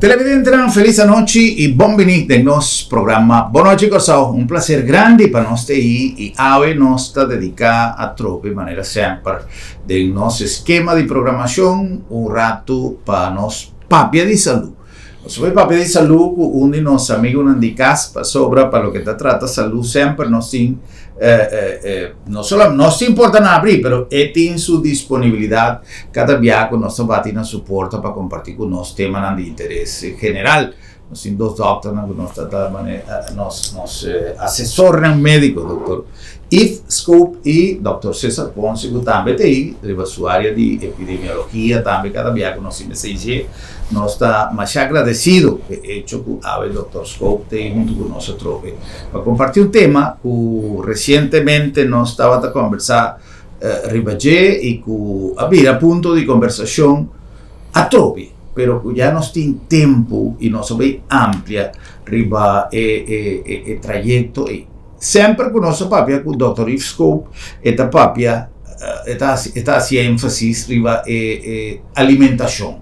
Televidentenan felis anochi y bon bini den nos programa Bon Nochi Kòrsou. Un placer grandi pa nos ta ei y awe nos ta dedica atrobe manera semper den nos eskema di programacion un rato pa nos papia di salú. Nos a bai papia di salú ku un di nos amigunan di kas pasobra pa loke ta trata salú semper nos tin no sola nos tin portanan abrí pero e tin su disponibilidat kada bia ku nos ta bati na su porta pa kompartí ku nos temanan di interes general. Nos tin dos dòkternan ku nos ta ta nos nos asesornan médiko dòkter Yves Scoop i dòkter Cesar Ponce ku tambe ta ei riba su área di epidemiologia tambe kada bia ku nos tin mester dje. Nos ta masha agradesido ku e echo ku awe dòkter Scoop ta ei huntu ku nos atrobe pa kompartí un tema ku resientemente nos tabata kombersá riba dje i ku a bira punto di kombersashon atrobe, pero ku ya nos tin tempu i nos a bai amplia riba e trayekto ei. Semper ku nos a papia ku dòkter Yves Scoop e ta papia, e ta hasi e ta hasi énfasis riba e e alimentashon,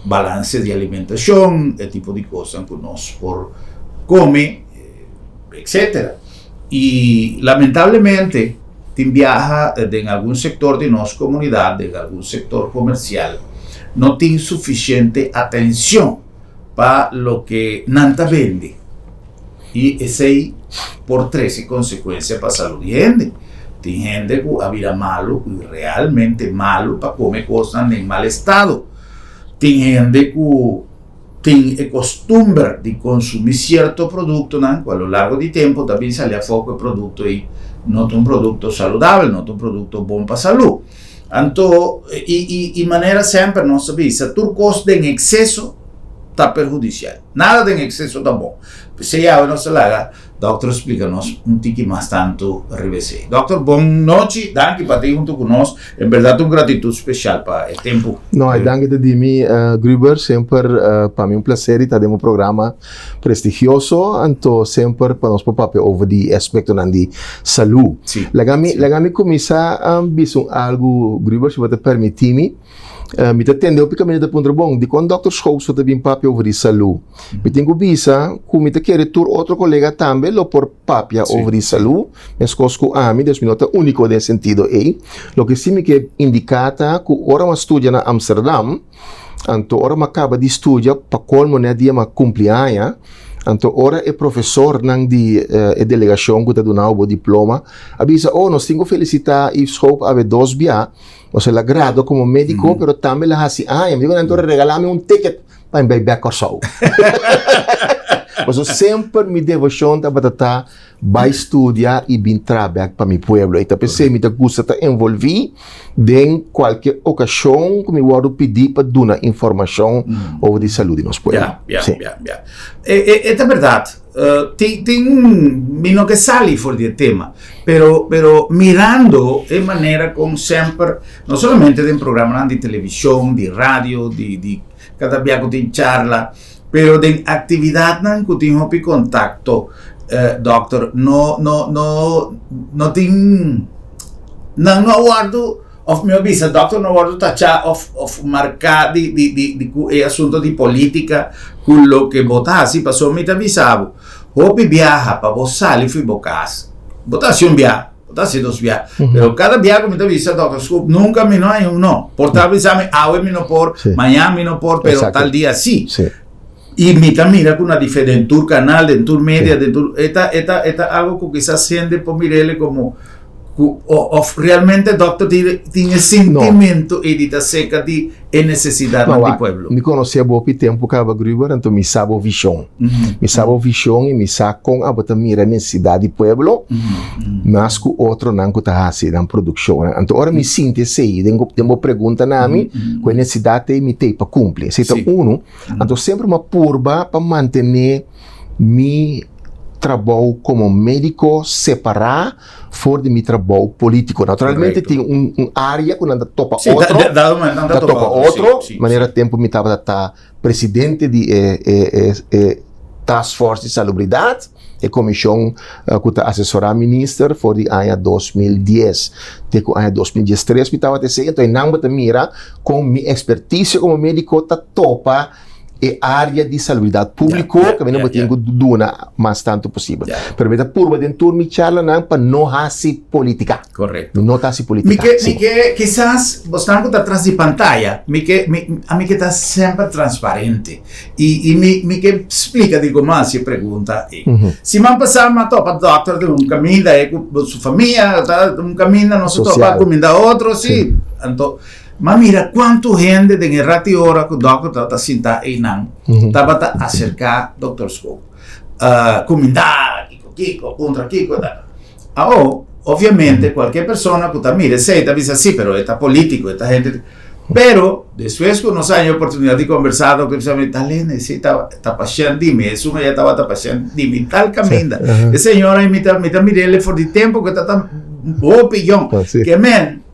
balanse di alimentashon, e tipo di kosnan ku nos por kome, etcetera. I lamentablemente tin biaha den algun sektor di nos komunidat, den algun sektor komersial, no tin sufisiente atenshon pa loke nan ta bende. I esei por trese konsekuensia pa salú di hende. Tin hende ku a bira malu, i realmente malu, pa kome kosnan den mal estado. Tin hende ku tin e kostumber di konsumí sierto produktonan ku a lo largo di tempu ta bin sali afó ku e produkto ei no ta un produkto saludabel, no ta un produkto bon pa salú. Anto, i manera semper nos ta bisa, tur kos den ekseso ta perhudisial. Nada den ekseso ta bon. P'esei awe nos ta laga dòkter splika nos un tiki mas tantu riba esei. Dòkter, bon nochi, danki pa ta huntu ku nos. En bèrdat un gratitut spesial pa e tempu. No, e danki ta di mi, Gruber. Semper pa mi un plaser di ta den bo programa prestigioso, anto semper pa nos por papia over di e aspektonan di salú. Laga mi, laga mi kuminsá bisa un algu, Gruber, si bo ta permití mi. Mi ta tende hopi kaminda ta puntra, Bon, dikon Dòkter Schoof so ta bin papia over di salú? Mi tin ku bisa ku mi ta kere tur otro kolega tambe lo por papia over di salú, meskos ku ami, dus mi no ta úniko den e sentido ei. Loke sí mi ke indiká ta ku ora mi a studia na Amsterdam, anto ora mi a kaba di studia, pa kolmo nèt dia mi a kumpli aña, anto ora e profesornan di e delegashon ku ta duna bo diploma a bisa, Oh, nos tin ku felisitá Yves Schoof awe dos bia, Nos el a gradua komo médiko, pero tambe el a hasi aña. Mi digo, nan tur a regalá mi un ticket pa mi bai bèk Kòrsou. Pasobra semper mi devoshon tabata ta bai studia i bin traha bèk pa mi pueblo. I ta p'esei mi ta gusta ta envolví den kualke okashon ku mi wòrdu pidí pa duna informashon over di salú di nos pueblo. Ya, ya, ya, ya. E ta bèrdat. Tin, tin, mi no ke sali for di e tema, pero, pero mirando e manera kon semper, no solamente den programanan di televishon, di radio, di, di kada bia ku tin charla, pero den aktividatnan ku tin hopi kontakto, dòkter, no, no, no, no tin, nan no a wòrdu. Of mihor bisa, dòkter no wòrdu tachá of of marká di di di di ku e asunto di polítika ku loke bo ta hasi. Pasobra mi ta bisa bo, hopi biaha pa bo sali for bo kas, bo ta hasi un biaha, bo ta hasi dos biaha, pero kada biaha ku mi ta bisa dòkter Scoop, nunka mi no haña un no. Por ta bisa mi, awe mi no por, mañana mi no por, pero tal dia sí. I mi ta mira ku na dife den tur kanal, den tur media, den tur, e ta e ta e ta algo ku kisas hende por mir'el komo ku òf realmente dòkter tin tin e sintimentu ei di ta seka di e nesesidatnan di pueblo. Mi konosé bo hopi tempu kaba Gruber, anto mi sa bo vishon. Mi sa bo vishon i mi sa kon abo ta mira e nesesidat di pueblo mas ku otronan ku ta hasi nan produkshonnan. Anto ora mi sinti esei den bo pregunta na mi ku e nesesidat ei mi t'ei pa kumpli. Esei ta unu. Anto semper mi a purba pa mantené mi trabou komo médiko separá for di mi trabou polítiko. Naturalmente tin un área ku nan ta topa otro, ta topa otro, manera tempu mi tabata ta presidente di e Task Force di Salubridat. E komishon ku ta asesorá minister for di aña 2010 te ku aña 2013 mi tabata esei. Enton einan bo ta mira kon mi ekspertisio komo médiko ta topa E área di salubridat públiko kaminda bo tin ku duna mas tantu posibel. Pero mi ta purba den tur mi charlanan pa no hasi polítika. Korekto. Mi no ta hasi polítika. Mi ke, mi ke, kisas bosnan ku ta tras di pantaya, mi ke, mi, ami ke ta semper transparente i, i mi, mi ke splika dikon mi a hasi e pregunta ei. Siman pasá mi a topa dòkter den un kaminda e ku su famia, ta un kaminda nos a topa kuminda otro, si. Anto. M'a mira kuantu hende den e rat i ora ku dòkter tabata sintá einan tabata aserká dòkter Schoop. Kumindá kiko kiko, puntra kiko ta. Awo, obviamente kualke persona ku ta mira esei ta bisa si, pero e ta polítiko, e ta hende. Pero despues ku nos a haña oportunidat di kombersá, dòkter bisa mi, Talene, esei ta ta pashènt di mi, esun aya tabata pashènt di mi tal kaminda. E señora ei mi ta mi ta mir'el for di tempu ku e ta ta hopi yòn. Ke men.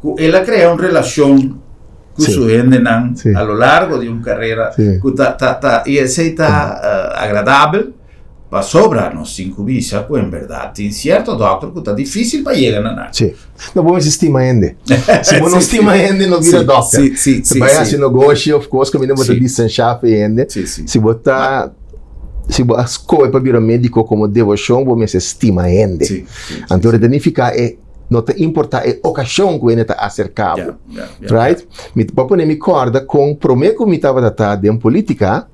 Ku el a krea un relashon ku su hendenan a lo largo di un karera ku ta ta ta i esei ta agradabel pasobra nos tin ku bisa ku en bèrdat tin sierto dòkter ku ta difísil pa yega na nan. Sí. No bo mester stima hende. Si bo no stima hende no bira dòkter. Sí, sí, sí. Si bai hasi negoshi òf kos kaminda bo ta distanshá for e hende. Sí, sí. Si bo ta si bo a skohe pa bira médiko komo devoshon bo mester stima hende. Sí, sí, sí. Anto ta nifiká e No ta importá e okashon ku hende ta aserká bo. Right? Mi ta pone mi kòrda kon promé ku mi tabata ta den polítika,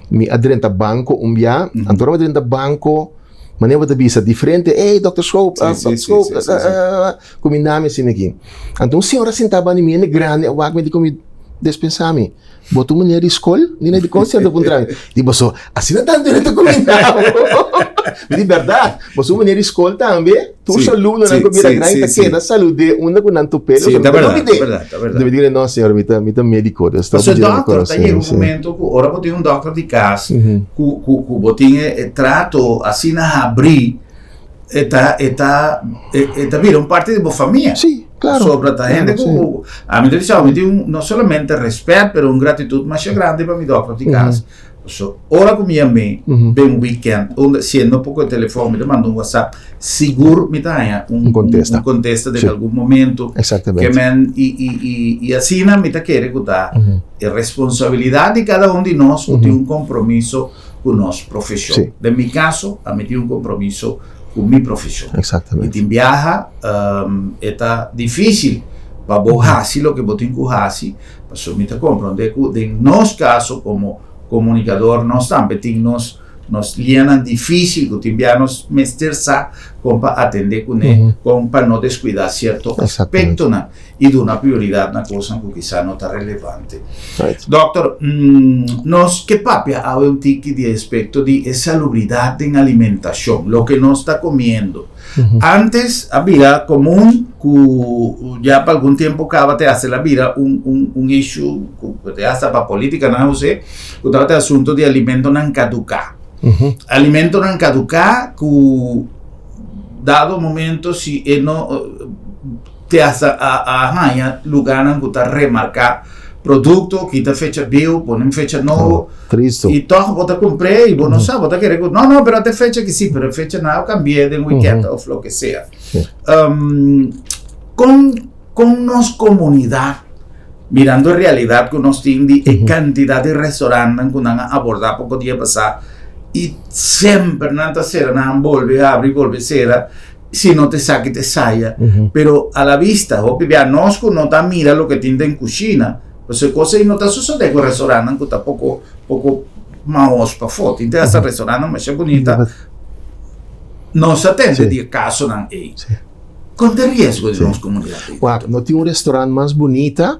mi a drenta banko un bia, anto ora mi a drenta banko, manera bo ta bisa diferente, ey dòkter Schoop, dòkter Schoop, kuminda mi asina aki. Anto un señora sintá banda di mi, hende grandi, a wak mi, di ku mi, despensá mi. Bo ta un meneer di skol? Nina di kon siento puntra mi. Di boso, asina tantu hende ta kuminda bo. Mi di bèrdat, boso un meneer di skol tambe, tur su alumnonan ku bira gran ta keda salud'é unda ku nan top'é. Sí, ta bèrdat, ta bèrdat, ta bèrdat. Mi di, no señor, mi ta, mi ta médiko, dus Pasobra e dòkter ta yega un momento ku ora bo tin un dòkter di kas, ku, ku, ku bo tin e trato asina habrí, e ta, e ta, e ta bira un parti di bo famia. Sí. Claro. Sobra ta hende Claro, ku ami ta bisa, mi tin un, no solamente respet, pero un gratitud masha grandi pa mi dokter di kas. So, ora ku mi yam'é den weekend, unda si e no por kohe telefòn, mi ta manda un whatsapp, sigur mi ta haña un Un kontesta. un kontesta den Sí. algun momento. Exactamente. Ke men, i, i, i, i asina mi ta kere ku ta e responsabilidat di kada un di nos ku tin un kompromiso ku nos profeshon. Sí. Den mi kaso, ami tin un kompromiso ku mi profeshon. Exactamente. I tin biaha e ta difícil pa bo hasi loke bo tin ku hasi, pasobra mi ta komprondé ku den nos kaso komo komunikador nos tambe tin nos nos lianan difícil ku tin biaha nos mester sa kon pa atendé kuné, kon pa no deskuidá sierto aspektonan i duna prioridat na kosnan ku kisá no ta relevante. Dòkter, nos ke papia awe un tiki di e aspekto di e salubridat den alimentashon, loke nos ta komiendo. Antes a bira komun ku ya pa algun tempu kaba te hasta el a bira un un un issue ku te hasta pa politikanan a us'é, ku tabata e asunto di alimentonan kaduká. Alimentonan kaduká ku dado momento si e no Te hasta a a haña lugarnan ku ta remarká produkto, kita fecha bieu, pone un fecha nobo. Tristo. I tòg bo ta kumpr'é i bo no sa, bo ta kere ku no, no, pero ta e fecha ki si, pero e fecha nan a kambi'é den wikènt òf loke sea. Kon kon nos komunidat, mirando e realidat ku nos tin di e kantidat di restorantnan ku nan a abordá poko dia pasá i semper nan ta sera, nan a bolbe habri, bolbe sera. Si no ta esaki ta esaya. Pero a la vista, hopi bia nos ku no ta mira loke tin den kushina, pasobra e kos ei no ta sosodé ku restorantnan ku ta poko poko mahos pafó. Tin te hasta restorantnan masha bunita. Nos a tende di e kasonan ei. Kon ta e riesgo di nos komunidat ei? Wak, no tin un restorant mas bunita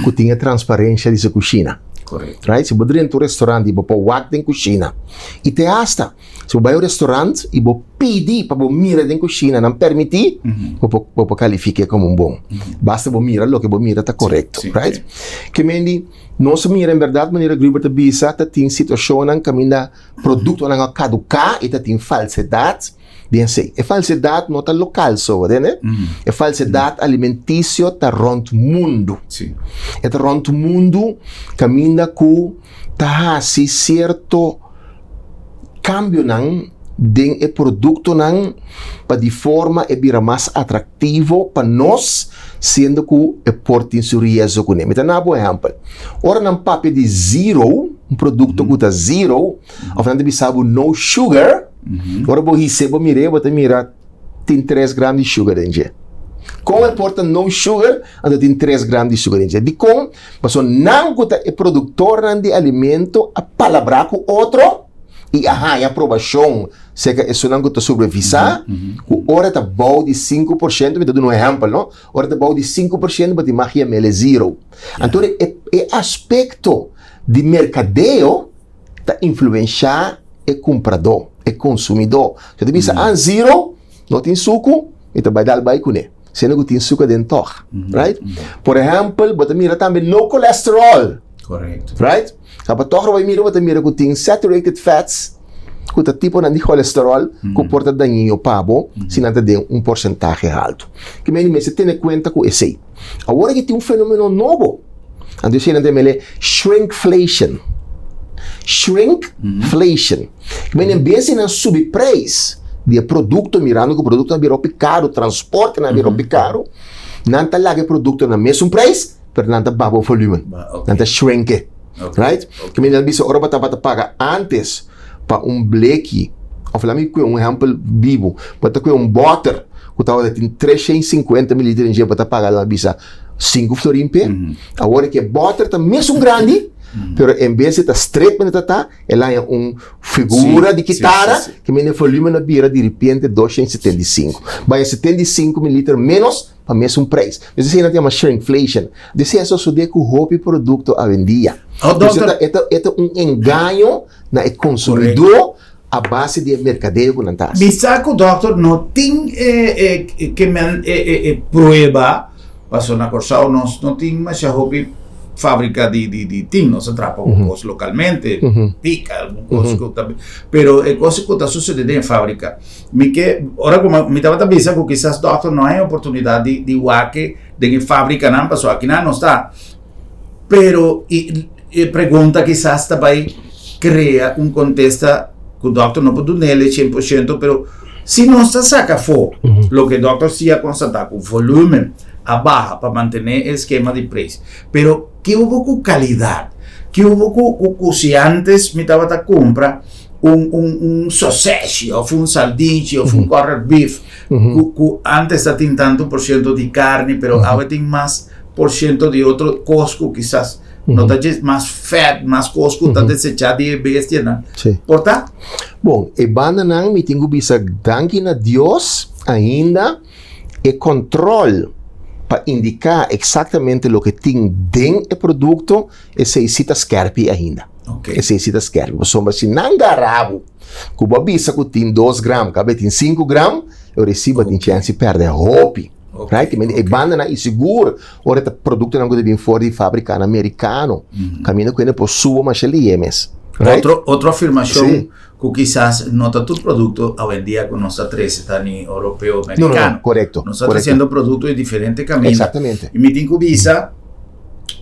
ku tin e transparensha di su kushina. Korekto. Right? Si bo drenta un restorant i bo por wak den kushina i te hasta Si bo bai un restaurant i bo pidi pa bo mira den kushina, nan permití, bo por bo por kalifik'é komo un bon. Basta bo mira loke bo mira ta korekto, right? Ke men di, nos a mira en bèrdat manera Gruber ta bisa, ta tin situashonnan kaminda produktonan a kaduká i ta tin falsedat den esei. E falsedat no ta lokal so, wordende? E falsedat alimentisio ta rònt mundu. E ta rònt mundu kaminda ku ta hasi sierto kambionan den e produktonan pa di forma e bira mas atraktivo pa nos, siendo ku e por tin su riesgo kuné. Mi ta na bo ehèmpel. Ora nan papia di zero. Un produkto ku ta zero, òf nan ta bisa bo no sugar, ora bo his'é bo mir'é bo ta mira tin tres gram di sugar den dje. Kon e por ta no sugar anto tin tres gram di sugar den dje? Dikon? Pasobra nan ku ta e produktornan di alimento a palabrá ku otro i a haña aprobashon serka esunnan ku ta supervisá ku ora ta bou di 5%, mi ta duna un ehèmpel no, ora ta bou di 5% bo tin mag yam'el e zero. Anto e e aspekto di merkadeo ta influenshá e kumpradó, e konsumidó. Si bo ta bisa, ah, zero, no tin suku, mi ta bai dal bai kuné. Siendo ku tin suku aden tòg, right? Por ehèmpel, bo ta mira tambe no cholesterol. Correcto. Right? Kaba tòg bo bai mira, bo ta mira ku tin saturated fats, ku ta tiponan di cholesterol ku por ta dañino pa bo si nan ta den un porsentahe haltu. Ke mei mester tene kuenta ku esei. Awor aki tin un fenomeno nobo. Anto esei nan ta yama shrinkflation. Shrinkflation. Ke mei en bes di nan subi preis di e produkto mirando ku produktonan a bira hopi karu, transportenan a bira hopi karu, nan ta laga e produkto na mesun preis, pero nan ta baha bo volumen. Nan ta shrink e. Right? Ke mei nan bisa ora bo tabata paga antes pa un bleki, of laat mi kue un ehempel bibu, bo ta kue un boter ku tabata tin 350 mililiter den dje, bo ta paga laat mi bisa sinku florin p'e. Awor ke boter ta mesun grandi, pero en bes di ta stret manera ta ta, el haña un figura di kitara ke mende volumen a bira diripiente 275. Bo haña 75 mililiter menos pa mesun preis. Esei nan ta yama shrinkflation. Esei a sosode ku hopi produkto awendia. E ta un engaño na e konsumidó a base di e merkadeo ku nan ta hasi. Mi sa ku dòkter no tin e ke men e prueba pasobra na Kòrsou nos no tin masha hopi fábrika di di tin nos a traha poko kos lokalmente pika algun kos ku ta pero e kos ku ta sosode den e fábrika mi ke ora ku mi tabata bisa ku kisas dòkter no hay oportunidat di di wak den e fábrikanan pasobra akinan nos ta pero i E pregunta kisas ta bai krea un kontesta ku dòkter no por dun'el e 100%, pero si nos ta saka afó loke dòkter si a konstatá ku volúmen a baha pa mantené e eskema di preis, pero ke hubo ku kalidat? Ke hubo ku ku si antes mi tabata kumpra un un un soseshi òf un saldinchi òf un corned beef ku ku antes ta tin tantu por siento di karni pero awe tin mas por siento di otro kos ku kisas No ta dje mas fèt, mas kos ku ta desechá di e bestianan. Sí. Por ta? Bon, e bandanan mi tin ku bisa danki na Dios ainda e kòntròl pa indiká eksaktamente loke tin den e produkto, esei si ta skèrpi ainda. Oké. Esei si ta skèrpi. Pasobra si nan gara bo ku bo a bisa ku tin dos gram, kabe tin sinku gram, e ora esei bo tin chèns di pèrdè hopi. Okay, right? Okay. E bandanan i sigur ora ta produktonan ku ta bin for di fabrikanan merikano. Kaminda ku hende por suba masha lihe mes. Right? Otro, otro afirmashon sí. ku kisas no ta tur produkto awendia ku nos ta trese ta ni europeo o merikano. No, no, no, korekto. Nos ta tresiendo produkto di diferente kaminda. Eksaktamente. I mi tin ku bisa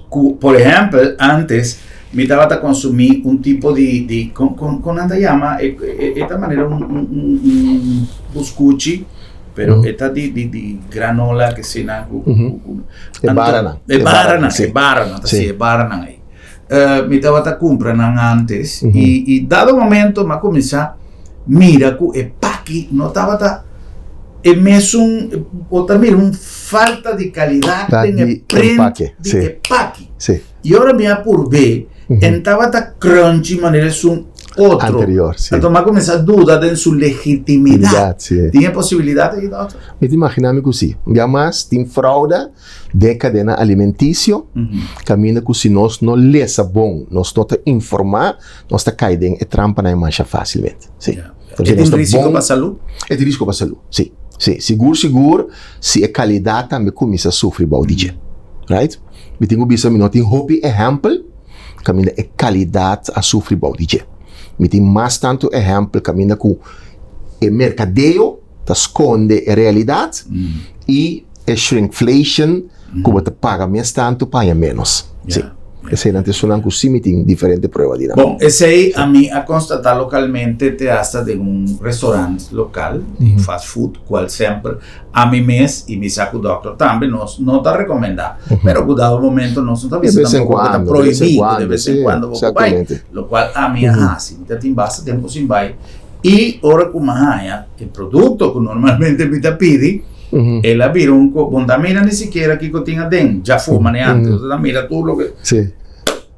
ku, por ehèmpel, antes mi tabata konsumí un tipo di, di kon, kon, kon nan ta yama? E, e, e ta manera un, un, un, un buskuchi. Pero e ta di di di granola ke sina ku ku ku E baranan. E baranan, e baranan, ta si e baranan ei. Mi tabata kumpra nan antes i i dado momento mi a kuminsá mira ku e paki no tabata e mesun, bo ta mira un falta di kalidat den e prent di e paki. I ora mi a purb'é, e no tabata crunchy manera esun otro. Anterior, sí. Anto mi a kuminsá duda den su legitimidat. Sí. Tin e posibilidat aki, dòkter? Mi ta imaginá mi ku sí. Un bia mas, tin fraude den e kadena alimentisio, kaminda ku si nos no lesa bon, nos no ta informá, nos ta kai den e trampanan masha fásilmente. Sí. Ya. E tin risiko pa salú? E tin risiko pa salú, sí. Sí, sigur sigur si e kalidat tambe kuminsá sufri bou di dje. Right? Mi tin ku bisa mi no tin hopi ehèmpel kaminda e kalidat a sufri bou di dje. Mi tin mas tantu ehèmpel kaminda ku e merkadeo ta skonde e realidat i e shrinkflation ku bo ta paga mes tantu pa haña ménos. Sí. Eseinan ta esunnan ku sí mi tin diferente prueba di nan. Bon, esei ami a konstatá lokalmente te asta den un restorant lokal di fast food, kual semper ami mes i mi sa ku dòkter tambe nos no ta rekomendá. Pero ku dado momento nos no ta bisa tampoko ku ta prohibí ku de bes en kuando bo por bai, lokual ami a hasi. Mi ta tin basta tempu sin bai i ora ku mi a haña e produkto ku normalmente mi ta pidi, El a bira un ko, bo ta mira ni sikiera kiko tin aden, djafó manera antes, bo ta mira tur loke. Sí.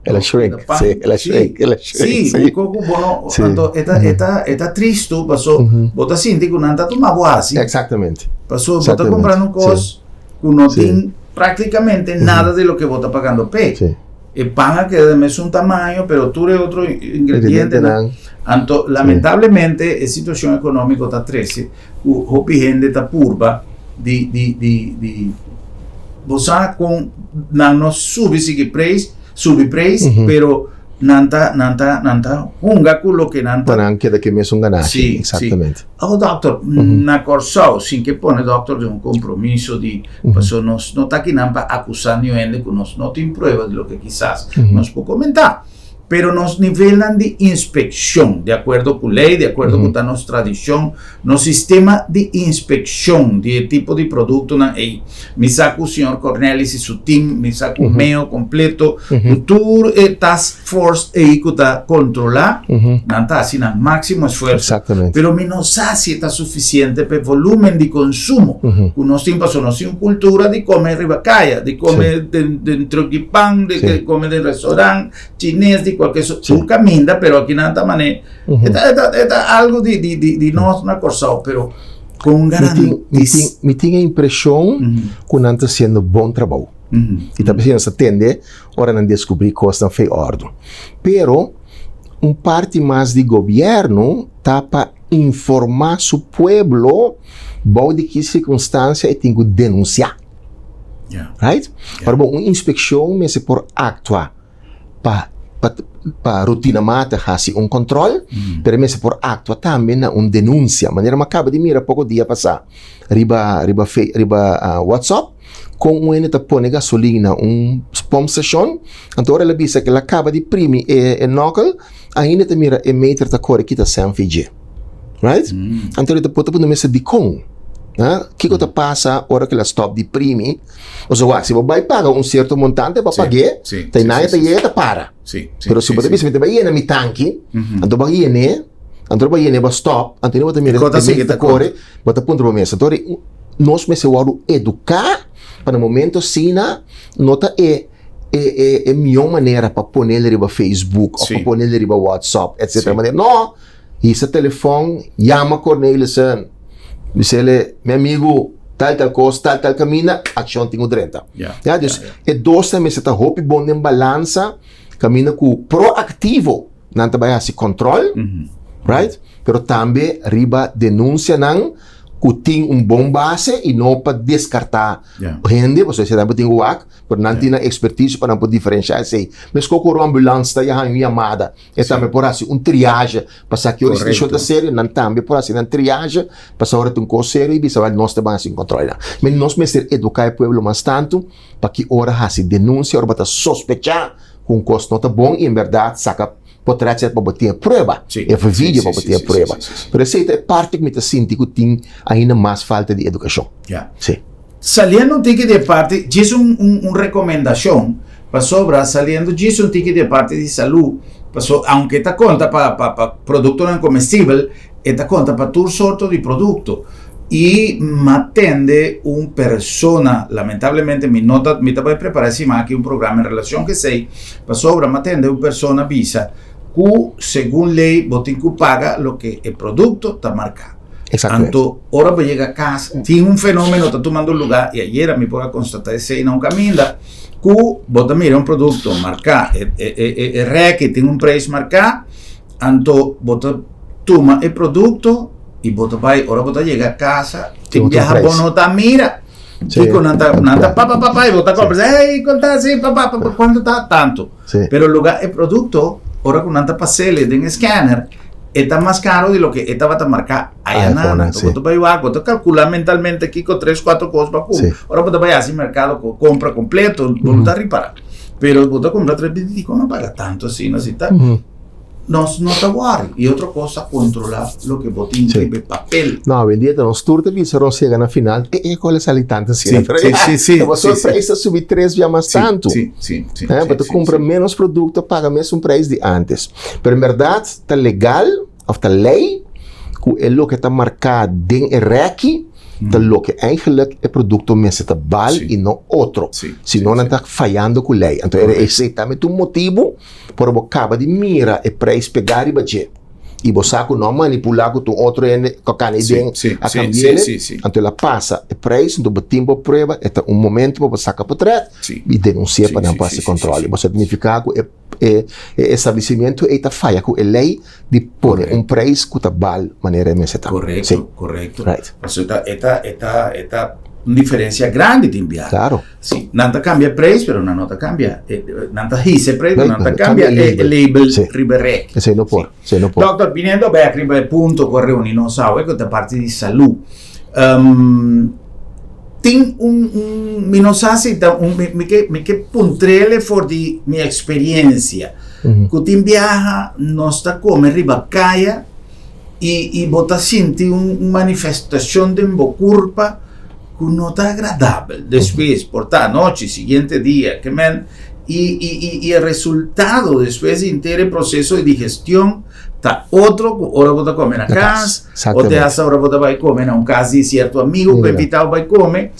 El a shrink, sí, el a shrink, el a shrink. Sí, un ko ku bo no, anto e ta, e ta, e ta tristu paso bo ta sinti ku nan ta tuma bo hasi. Exactamente. Paso bo ta kumprando un kos ku no tin praktikamente nada di loke bo ta pagando p'e. Sí. E pan a keda den mesun tamaño, pero tur e otro ingredientenan. Anto lamentablemente e situashon ekonómiko ta trese ku hopi hende ta purba di di di di bo sa kon nan no subi sigui preis subi preis pero nan ta nan ta nan ta hunga ku loke nan ta Pa nan keda ku e mesun ganashi Sí, sí. exactamente. Awo dòkter na Kòrsou sin ke pone dòkter den un kompromiso di pasobra nos no ta akinan pa akusá niun hende ku nos no tin prueba di loke kisas nos por komentá. Pero nos nivelnan di inspekshon, di akuerdo ku lei, di akuerdo ku ta nos tradishon, nos sistema di inspekshon di e tipo di produktonan ei. Mi sa ku señor Cornelis i su tim, mi sa ku meo kompleto, ku tur e task force ei ku ta kontrolá, nan ta hasi nan máksimo esfuerso. Pero mi no sa si e ta sufisiente pa e volúmen di konsumo ku nos tin, pasobra nos tin un kultura di kome riba kaya, di kome den truk di pan, di kome den restaurant. Chines di cualke so tur caminda pero aki nan ta mane e ta e ta e ta algo di di di di nos na Corsou pero con garantis Mi tin e impresion cu nan ta haciendo bon trabou y ta p'esei nos ta tende ora nan descubri cosnan fei ordo pero un parti mas di gobierno ta pa informa su pueblo bou di ki circunstancia e tin cu denuncia. Right? Pero bon, un inspeccion mester por actua pa pa pa rutinamatig haci un control, pero e mester por actua tambe na un denuncia. Manera mi a caba di mira poco dia pasa riba riba fe riba WhatsApp con un hende ta pone gasolin na un pompstation, anto ora el a bisa cu el a caba di primi e e nokkel, ainda ta mira e meter ta core kita cen VG. Right? Anto el ta por ta puntra mester dicon? Ha? Kiko ta pasa ora ku el a stop di primi? Pasobra wak, si bo bai paga un sierto montante pa pag'é, ta e naña ta yega ta para. Pero si bo ta bisa mi ta bai yena mi tanki, anto bo a yen'é, anto bo a yen'é bo a stop, anto bo ta mira e mester ta kore, bo ta puntra bo mes. Anto nos mester wòrdu eduká pa na momento asina no ta e e e mihó manera pa ponel riba Facebook òf pa ponel riba WhatsApp etcetera. No! Hisa telefòn, yama Cornelissen, bis'el, Mi amigu, tal tal kos, tal tal kaminda, akshon tin ku drenta. Ya, dus e dosnan mester ta hopi bon den balansa, kaminda ku proaktivo nan ta bai hasi kòntròl, right? Pero tambe riba denunsianan ku tin un bon base i no pa deskartá hende, pasobra esei tambe tin ku wak, pero nan tin nan ekspertisio pa nan por diferenshá esei. Meskos ku ora un ambulans ta haña un yamada, E tambe por hasi un triage pa sa ki ora e situashon ta serio, nan tambe por hasi nan triage pa sa ora ta un kos serio i bisa wèl nos ta ban hasi un kòntròl nan. Men nos mester eduká e pueblo mas tantu pa ki ora hasi denunsia, ora bo ta sospechá ku un kos no ta bon i en bèrdat saka potrèt pa bo tin e prueba, e video pa bo tin e prueba. Pero esei ta e parti ku mi ta sinti ku tin ainda mas falta di edukashon. Sí. Saliendo un tiki di e parti, djis un un rekomendashon, pasobra saliendo djis un tiki di e parti di salú, paso aunke ta konta pa pa pa produktonan komestibel, e ta konta pa tur sorto di produkto. I m'atende un persona, lamentablemente mi no ta mi ta bai prepará e siman aki un programa en relashon ku esei, pasobra m'atende un persona bisa ku segun lei bo tin ku paga loke e produkto ta marká. Exactamente. Anto, ora bo yega cas, tin un fenomeno ta tumando lugar, y ayera mi por a constata esey na un caminda, cu bo ta mira un producto marca, e, e, e, e, e reki tin un prijs marca, anto bo ta tuma e producto y bo ta bay, ora bo ta yega casa, tin otro biaha bo prijs. no ta mira. Sí. Kiko nan ta, nan ta pa pa pa pa, y bo ta compra, hey, conta, sí, pa pa pa, pa, cuanto ta? Tanto. Sí. Pero lugar e producto, ora cu nan ta pasele den e scanner, e ta mas caro di loke e tabata marca Ah, aya nan. fona, Anto sí. bo ta bay wak, bo ta calcula mentalmente kico tres, cuatro cos pa Sí. cumpra. Ora bo ta bay haci mercado cu compra completo, bo no ta ripara. Pero bo ta kumpra tres bes di kon a paga tantu asina si ta nos no ta wòri. I otro kos ta kontrolá loke bo tin riba e papel. No, awendia ta nos tur ta bisa nos yega na final e e kos a sali tantu asina. Sí, sí, sí, sí. Pasobra e prijs ta subi tres bia mas tantu. Sí, sí, sí. Bo ta kumpra ménos produkto paga mesun prijs di ántes. Pero en bèrdat ta legal òf ta lei ku e loke ta marká den e rèki ta loke eigenlijk e produkto mester ta bal i no otro. Si no nan ta fayando ku lei. Anto esei tambe ta un motibu por bo kaba di mira e prijs pegá riba dje i bo sa ku no a manipulá ku ta un otro hende ku a kana ei den a kambi'el, anto el a pasa e prijs, anto bo tin bo prueba, e ta un momento pa bo saka potrèt i denunsi'é pa nan por hasi kòntròl. Bo sa signifiká ku e E establecimentu ei ta faya ku e lei di pone un prijs ku ta bal manera e mester ta. Korekto, korekto. Right. Pasobra e ta, e ta, e ta un diferensia grandi tin biaha. Klaro. Si, nan ta kambia e prijs, pero nan no ta kambia, nan ta hisa e prijs, pero nan ta kambia e label riba e rek. Esei no por, esei no por. Dokter, biniendo bek riba e punto ku a reuni nos awe, ku ta parti di salú. Tin un, un, mi no sa si ta un, mi, mi ke, mi ke puntrele for di mi experiencia. Ku tin biaha nos ta kome riba kaya i, i bo ta sinti un, un manifestacion den bo kurpa ku no ta agradabel. Despues, por ta anochi, siguiente dia, ke men, i, i, i, i e resultado despues di henter e proceso di digestion ta otro ku ora bo ta kome na kas. O te hasta ora bo ta bai kome na un kas di sierto amigo ku invitá bo bai kome.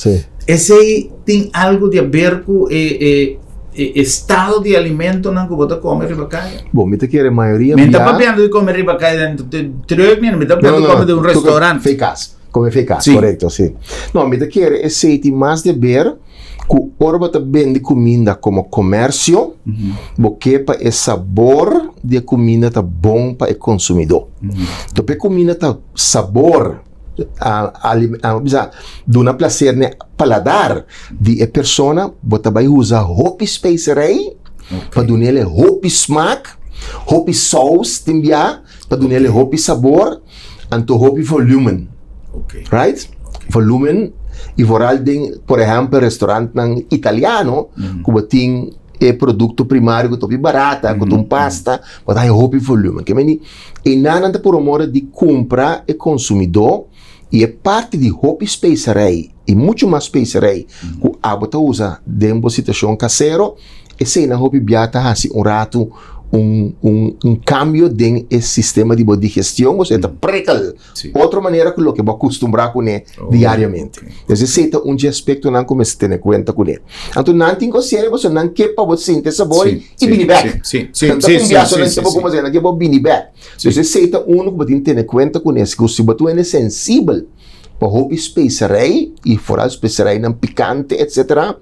Esei tin algu di aber ku e e e estado di alimentonan ku bo ta kome riba kaya? Bon, mi ta kere mayoria bia. Mi ta papiando di kome riba kaya den truck ni, mi ta papiando di kome den un restaurant. Fei kas, kome fei kas, korekto, si. No, mi ta kere esei tin mas di aber ku ora bo ta bende kuminda komo komersio, bo ke pa e sabor di e kuminda ta bon pa e konsumidó. Enton pa e kuminda ta sabor, bisa duna plaser na e paladar di e persona, bo ta bai usa hopi speserei pa dun'el e hopi smak, hopi sous tin bia pa dun'el e hopi sabor. Anto hopi volumen. Right? Volumen y vooral den, por ehempel, restaurantnan italiano, ku bo tin e producto primario ku ta hopi barata, ku ta un pasta, bo ta haya hopi volumen. Ke meni, einan nan ta promore di kumpra e konsumidó y e parti di hopi specerij y mucho mas specerij ku abo ta usa den bo situacion casero, Eseinan hopi bia ta hasi un ratu un, un, un kambio den e sistema di bo digestion, osea ta prikkel otro manera ku loke bo a kustumbrá kuné diariamente. Entonces esei ta un dje aspektonan ku mester tene kuenta kuné. Anto nan tin konsiensia pasobra nan ke pa bo sinti e sabor i bini bèk. Nan ta un bia so nan ke pa bo kuminsá, nan ke pa bo bini bèk. Entonces esei ta unu ku bo tin tene kuenta kuné, ku si bo ta un hende sensibel pa hopi speserei i foral spesereinan pikante etsetera,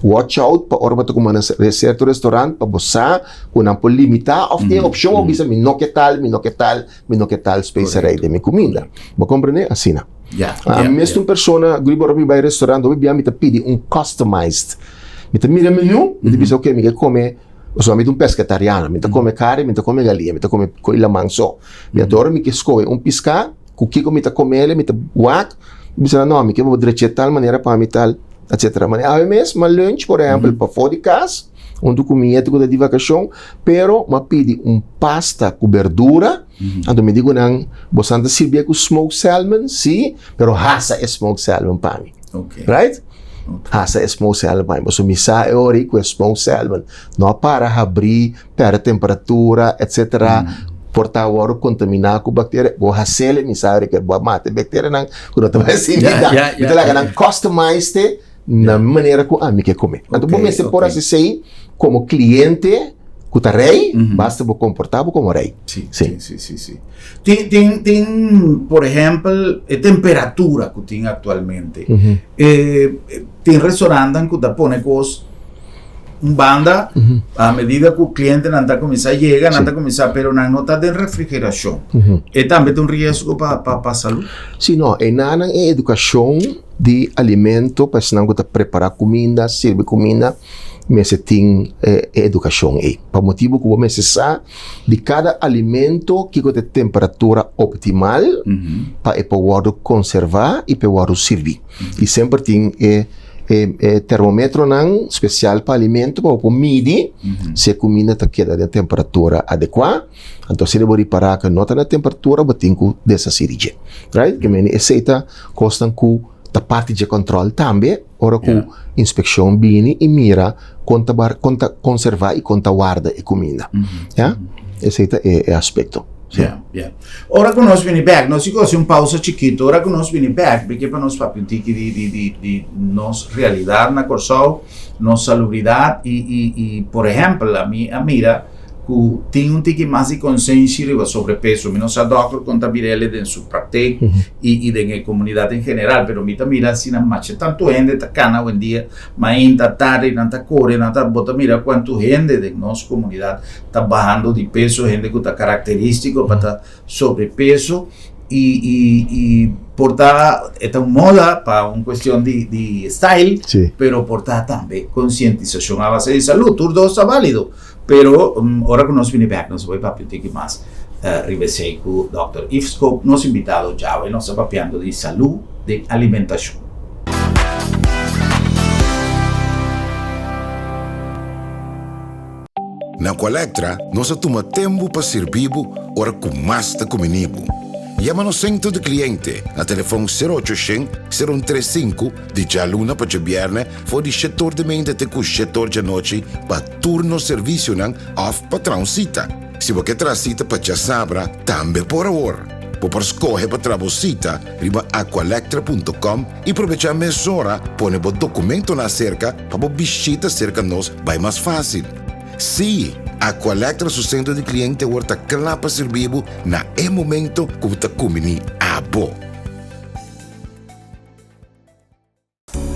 Watch out pa ora bo ta kuma na sierto restaurant pa bo sa ku nan por limita of tin e opshon pa bo bisa mi no ke tal, mi no ke tal, mi no ke tal speserei den mi kuminda. Bo komprende? Asina. Ami mes ta un persona, grupo ora mi bai restaurant hopi bia mi ta pidi un customized. Mi ta mira menu, mi ta bisa ok mi ke kome, pasobra mi ta un pesketariano, mi ta kome kari, mi ta kome galia, mi ta kome koi laman so. Mi adora mi ke skohe un piská. Ku kiko mi ta komele, mi ta wak, mi bisa nan, no, mi ke bo drech'é tal manera pa mi tal, etcetera. Mane awe mes, m'a lunch, por ehèmpel, pafó di kas, huntu ku mi nietu ku ta di vakashon, pero m'a pidi un pasta ku berdura, anto mi di ku nan, bosan ta sirbié ku smoked salmon? Sí, pero hasa e smoked salmon pa mi. Right? Hasa e smoked salmon pa mi. Pasobra mi sa e ora ei ku e smoked salmon no a para habrí perde temperatura, etcetera, por ta wòrdu kontaminá ku bakteria, bo hasel e misario ke bo a mata e bakterianan ku no ta bai sinti da. Mi ta laga nan customized e na mi manera ku ami ke kome. Anto bo mester por hasi esei komo kliente ku ta rei, basta bo komportá bo komo rei. Sí, sí, sí, sí, sí. Tin, tin, tin, por ehèmpel, e temperatura ku tin aktualmente. Tin restaurantnan ku ta pone kos un banda, a medida ku klientenan ta kuminsá yega, nan ta kuminsá, pero nan no ta den refrigerashon. E tambe ta un riesgo pa pa pa salú? Sí, no, enanan e edukashon di alimento pa esnan ku ta prepará kuminda, sirbi kuminda, mester tin e edukashon ei. Pa motibu ku bo mester sa di kada alimento kiko ta e temperatura optimal pa e por wòrdu konservá i pa e wòrdu sirbí. I semper tin e. e e termometronan spesial pa alimento pa bo por midi si e kuminda ta keda den temperatura adekuá. Anto si bo ripará ku no ta na temperatura bo tin ku deshasí di dje. Right? Ke mende esei ta kosnan ku ta parti dje kòntròl tambe ora ku inspekshon bini i mira kon ta kon ta konservá i kon ta warda e kuminda. Ya? Esei ta e aspekto. Ya, ya. Ora ku nos bini bèk, nos tin ku hasi un pausa chikitu. Ora ku nos bini bèk, mi ke pa nos papia un tiki di di di di nos realidat na Kòrsou, nos salubridat i i i por ehèmpel ami a mira ku tin un tiki mas di konsenshi riba sobrepeso. Mi no sa dòkter kon ta bira el den su praktek i i den e komunidat en general, pero mi ta mira asina masha tantu hende ta kana awendia mainta, tardi, nan ta kore, nan ta, bo ta mira kuantu hende den nos komunidat ta bahando di peso, hende ku ta karakterístiko pa ta sobrepeso i i i por ta e ta un moda pa un kuestion di di style, pero por ta tambe konsientisashon a base di salú, tur dos ta válido, pero ora ku nos bini bèk nos a bai papia un tiki mas riba esei ku dòkter Yves Scope, nos invitado djawe, nos ta papiando di salú den alimentashon. Na Aqualectra nos a tuma tempu pa sirbi bo ora ku mas ta kumini bo. Yama nos sentro di kliente na telefon sero ocho shen, sero un tres sinku di djaluna pa djabièrnè for di shetor di meinta te ku shetor djanochi pa tur nos servisionan òf pa traha un sita. Si bo ke traha sita pa djasabra tambe por awor. Bo por skohe pa traha bo sita riba aqualectra punto com i probechá mesora pone bo dokumentonan aserka pa bo bishita serka nos bai mas fásil. Sí, Aqualectra su sentro di kliente awor ta kla pa sirbi bo na e momento ku bo ta kumbiní abo.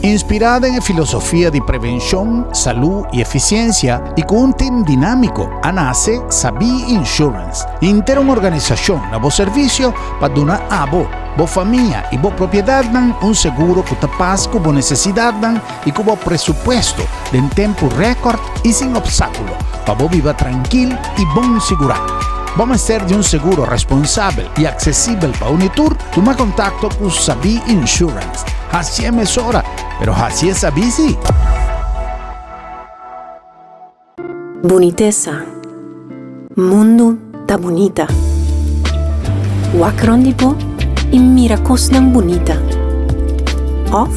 Inspirá den e filosofia di prevenshon, salú i efisiensia i ku un tim dinámiko, a nase Sabí Insurance, henter un organisashon na bo servisio pa duna abo, bo famia i bo propiedatnan un seguro ku ta pas ku bo nesesidatnan i ku bo presupuesto den tempu rèkòrt i sin opstákulo pa bo biba trankil i bon sigurá. Bo mester di un seguro responsabel i aksesibel pa un i tur? Tuma kontakto ku Sabí Insurance. Hasié mesora, pero hasié sabí sí! Bunitesa. Mundu ta bunita. Wak rond di bo i mira kosnan bunita. Òf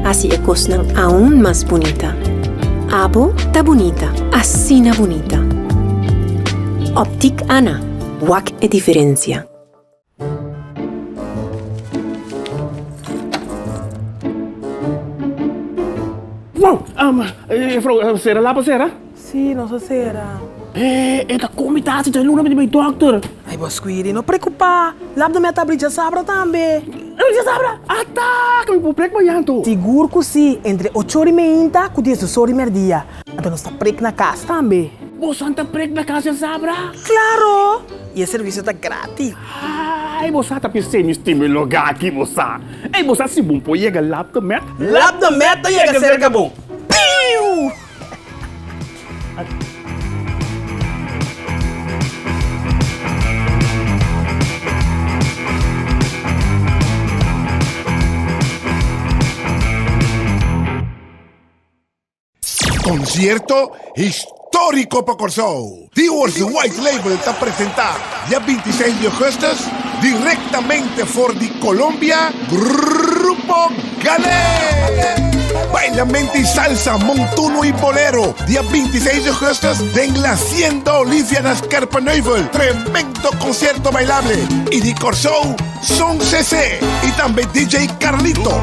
hasi e kosnan aun mas bunita. Abo ta bunita, asina bunita. Optik Ana, wak e diferensia. Wow! Juffrouw, sera lapa sera? Sí, nos a sera. Eh, e ta con mi tasi dje luna mi di bay dokter. Ay, bo Squiri, no preocupa. Lap de mi a ta abri djasabra tambe. Abri djasabra? Ata! Cu mi por prek mañan anto. Sigur cu sí, entre ocho ora y meinta cu diesdos ora y merdia. Anto nos ta prek na cas tambe. Bo san ta prek na cas djasabra? Claro! I e servisio ta gratis. Ay, bo sa ta pis'é mi stima e lugá aki, bo sa. Ey, bo sa si bon por yega Lap de Met? Lap de Met ta yega serka bo. Piu! Konsierto históriko pa Kòrsou! Dior's White Label ta presentá dia 26 di ougùstùs direktamente for di Colombia Grupo Galé! Bailamento i salsa, montuno i bolero dia 26 di ougùstùs den La Hacienda Olivia na Scherpenheuvel. Tremendo konsierto bailable i di Kòrsou Son CC y tambe DJ Carlito.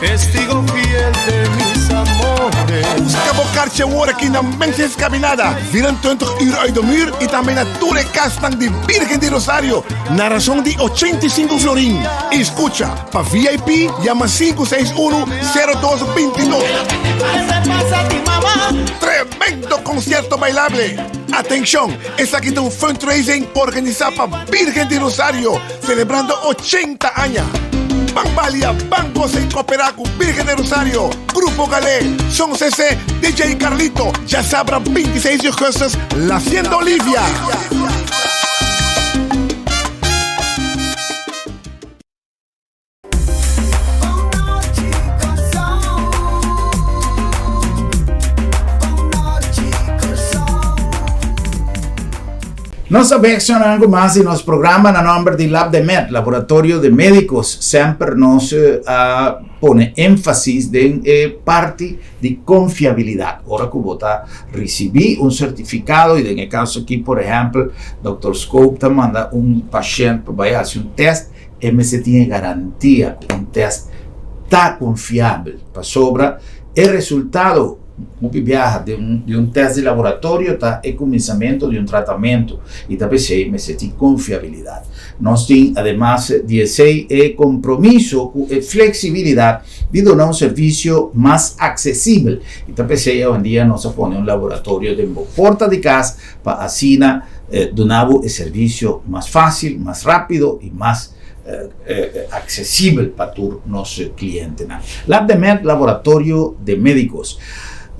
Testigo fiel de mis amores. Busca bo karchi awor aki na Menses Caminada, 24 uur uit de muur y tambe na tur e kasnan di Virgen di Rosario na razon di 85 florin. Y scucha, pa VIP yama 561 0222. Tremendo concierto bailable! Atencion! Esaki ta un fundraising organisá pa Virgen di Rosario, selebrando ochenta aña. Ban balia, ban gosa i koperá ku Virgen di Rosario, Grupo Galé, Son CC, DJ Carlito, djasabra 26 di augustus, La Hacienda Olivia. Nos ta bek sona ku mas di nos programa na nomber di Labdemed, Laboratorio de Médicos. Semper nos a pone énfasis den e parti di konfiabilidat. Ora ku bo ta risibí un sertifikado, i den e kaso aki, por ehèmpel, Dòkter Scope ta manda un pashènt pa bai hasi un tèst, e mester tin e garantia ku un tèst ta konfiabel, pasobra e resultado Hopi biaha den di un test di laboratorio ta e kuminsamentu di un tratamentu i ta p'esei mester tin konfiabilidat. Nos tin ademas di esei e kompromiso ku e fleksibilidat di duna un servisio mas aksesibel i ta p'esei awendia nos a pone un laboratorio den bo porta di kas pa asina duna bo e servisio mas fásil, mas rápido i mas aksesibel pa tur nos klientenan. Labdemed Laboratorio de Médicos.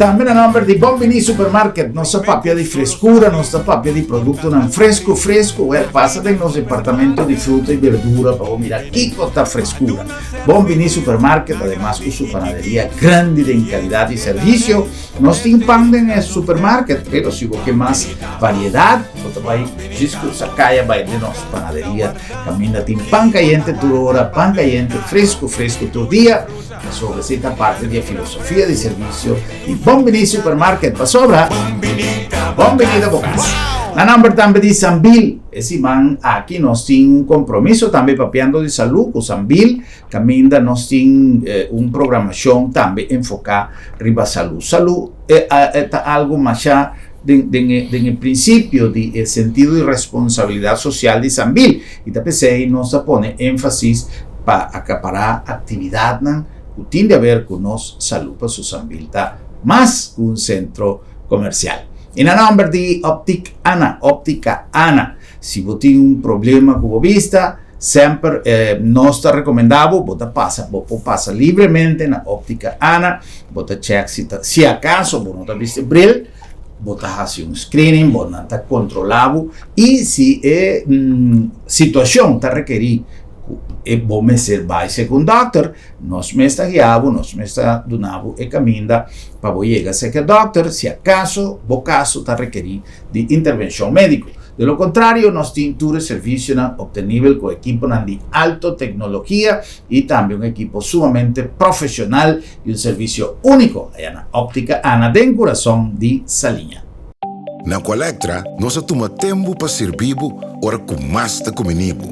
Tambe na nòmber di Bon Bini Supermarket nos ta papia di freskura, nos ta papia di produktonan fresku fresku. Wèl, pasa den nos departamento di fruta i berdura pa bo mira kiko ta freskura. Bon Bini Supermarket ademas ku su panaderia grandi den kalidat i servisio. Nos tin pan den e supermarket, pero si bo ke mas variedat bo ta bai djis krusa kaya bai den nos panaderia. Caminda tin pan cayente tur ora, pan cayente fresco fresco tur dia, pasobra esey ta parte di e filosofia di servicio di Bon Bini Supermarket, pasobra Bon Bini ta bo cas. Na nomber tambe di Sambil, e siman aki nos tin un compromiso tambe papiando di salud cu Sambil, caminda nos tin un programacion tambe enfoca riba salud. Salud ta algo masha den den e den e prinsipio di e sentido di responsabilidat sosial di Sambil i ta p'esei nos ta pone énfasis pa akapará aktividatnan ku tin di aber ku nos salú paso Sambil ta mas ku un sentro komersial. I na nòmber di Optik Ana, Óptica Ana, si bo tin un problema ku bo bista, semper nos ta rekomendá bo, bo ta pasa, bo por pasa libremente na Óptica Ana, bo ta chèk si ta, si akaso bo no ta bisti bril, bo ta hasi un screening, bo nan ta kontrolá bo i si e situashon ta rekerí ku e bo mester bai serka un dòkter, nos mes ta guia bo, nos mes ta duna bo e kaminda pa bo yega serka e dòkter si akaso bo kaso ta rekerí di intervenshon médiko. De lo kontrario, nos tin tur e servisionan optenibel ku ekiponan di alto teknologia i tambe un ekipo sumamente profeshonal i un servisio úniko aya na Óptica Ana den kurason di Saliña. Na Aqualectra nos a tuma tempu pa sirbi bo ora ku mas ta kumini bo.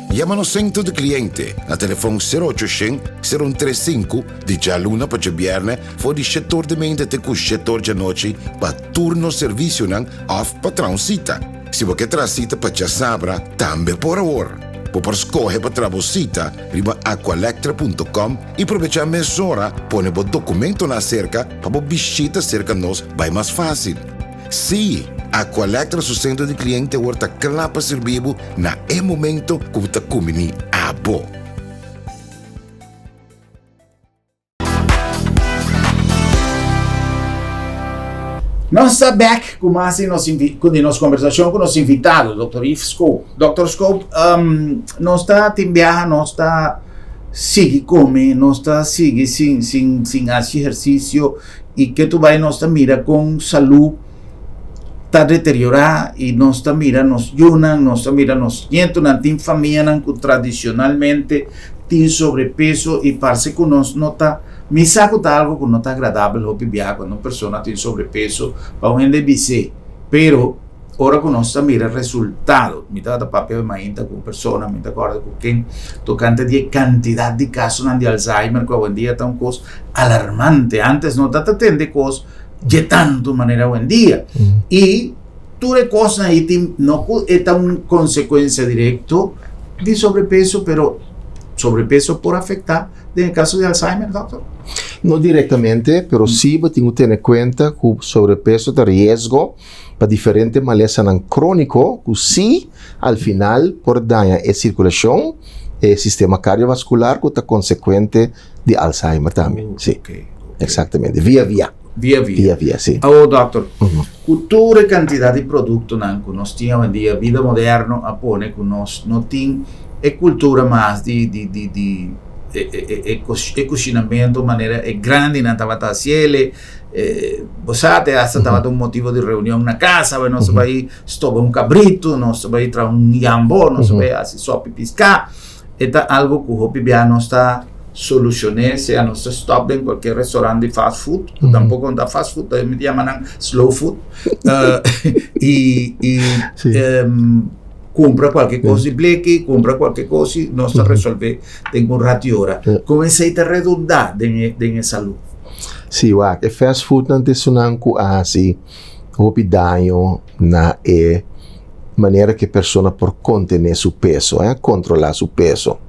Yama nos sentro di kliente na telefon sero ocho shen, sero un tres sinku di djaluna pa djabièrnè for di shetor di meinta te ku shetor djanochi pa tur nos servisionan òf pa traha un sita. Si bo ke traha sita pa djasabra, tambe por awor. Bo por skohe pa traha bo sita riba aqualectra punto com i probechá mesora pone bo dokumentonan aserka pa bo bishita serka nos bai mas fásil. Sí, Aqualectra su sentro di kliente awor ta kla pa sirbi bo na e momento ku bo ta kumbiní abo. Nos ta bek ku mas di nos ku di nos konversashon ku nos invitado, Dòkter Yves Scope. Dòkter Scope, um, nos ta tin biaha nos ta sigui kome, nos ta sigui sin sin sin hasi ehersisio i ke tu bai nos ta mira kon salú ta deteriorá i nos ta mira nos yunan, nos ta mira nos nietunan, tin famianan ku tradishonalmente tin sobrepeso i parse ku nos no ta, mi sa ku ta algo ku no ta agradabel hopi biaha kuando un persona tin sobrepeso pa un hende bis'é, pero ora ku nos ta mira resultado, mi tabata papia mainta ku un persona, mi ta kòrda ku ken, tokante di e kantidat di kasonan di Alzheimer ku awendia ta un kos alarmante, antes no ta ta tende kos dje tantu manera awendia i tur e kosnan ei tin no ku e ta un konsekuensia direkto di sobrepeso pero sobrepeso por afektá den e kaso di Alzheimer dòkter? No direktamente pero si bo tin ku tene kuenta ku sobrepeso ta riesgo pa diferente malesanan króniko ku si al final por daña e sirkulashon e sistema kardiovaskular ku ta konsekuente di Alzheimer tambe. Si. Exactamente. Via via. Via via. Via via, si. Awo dokter, ku tur e kantidat di produktonan ku nos tin awendia, bida moderno a pone ku nos no tin e kultura mas di di di di. E e kushinamentu manera e grandinan tabata hasiel, bo sa te hasta tabata un motivo di reunion na kas, awe nos ta bai stoba un kabritu, nos ta bai traha un yambo, nos ta bai hasi sopi piská. E ta algu ku hopi bia nos ta solushoné, sea nos ta stòp den kualke restaurant di fast food, ku tampoko no ta fast food, mi ta yama nan slow food, i i kumpra kualke kos di bleki, kumpra kualke kos i nos ta resolvé den un ratu i ora. Kon esei ta redundá den e den e salú? Sí, wak, e fast foodnan ta esunnan ku a hasi hopi daño na e manera ku e persona por kontené su peso, eh, kontrolá su peso.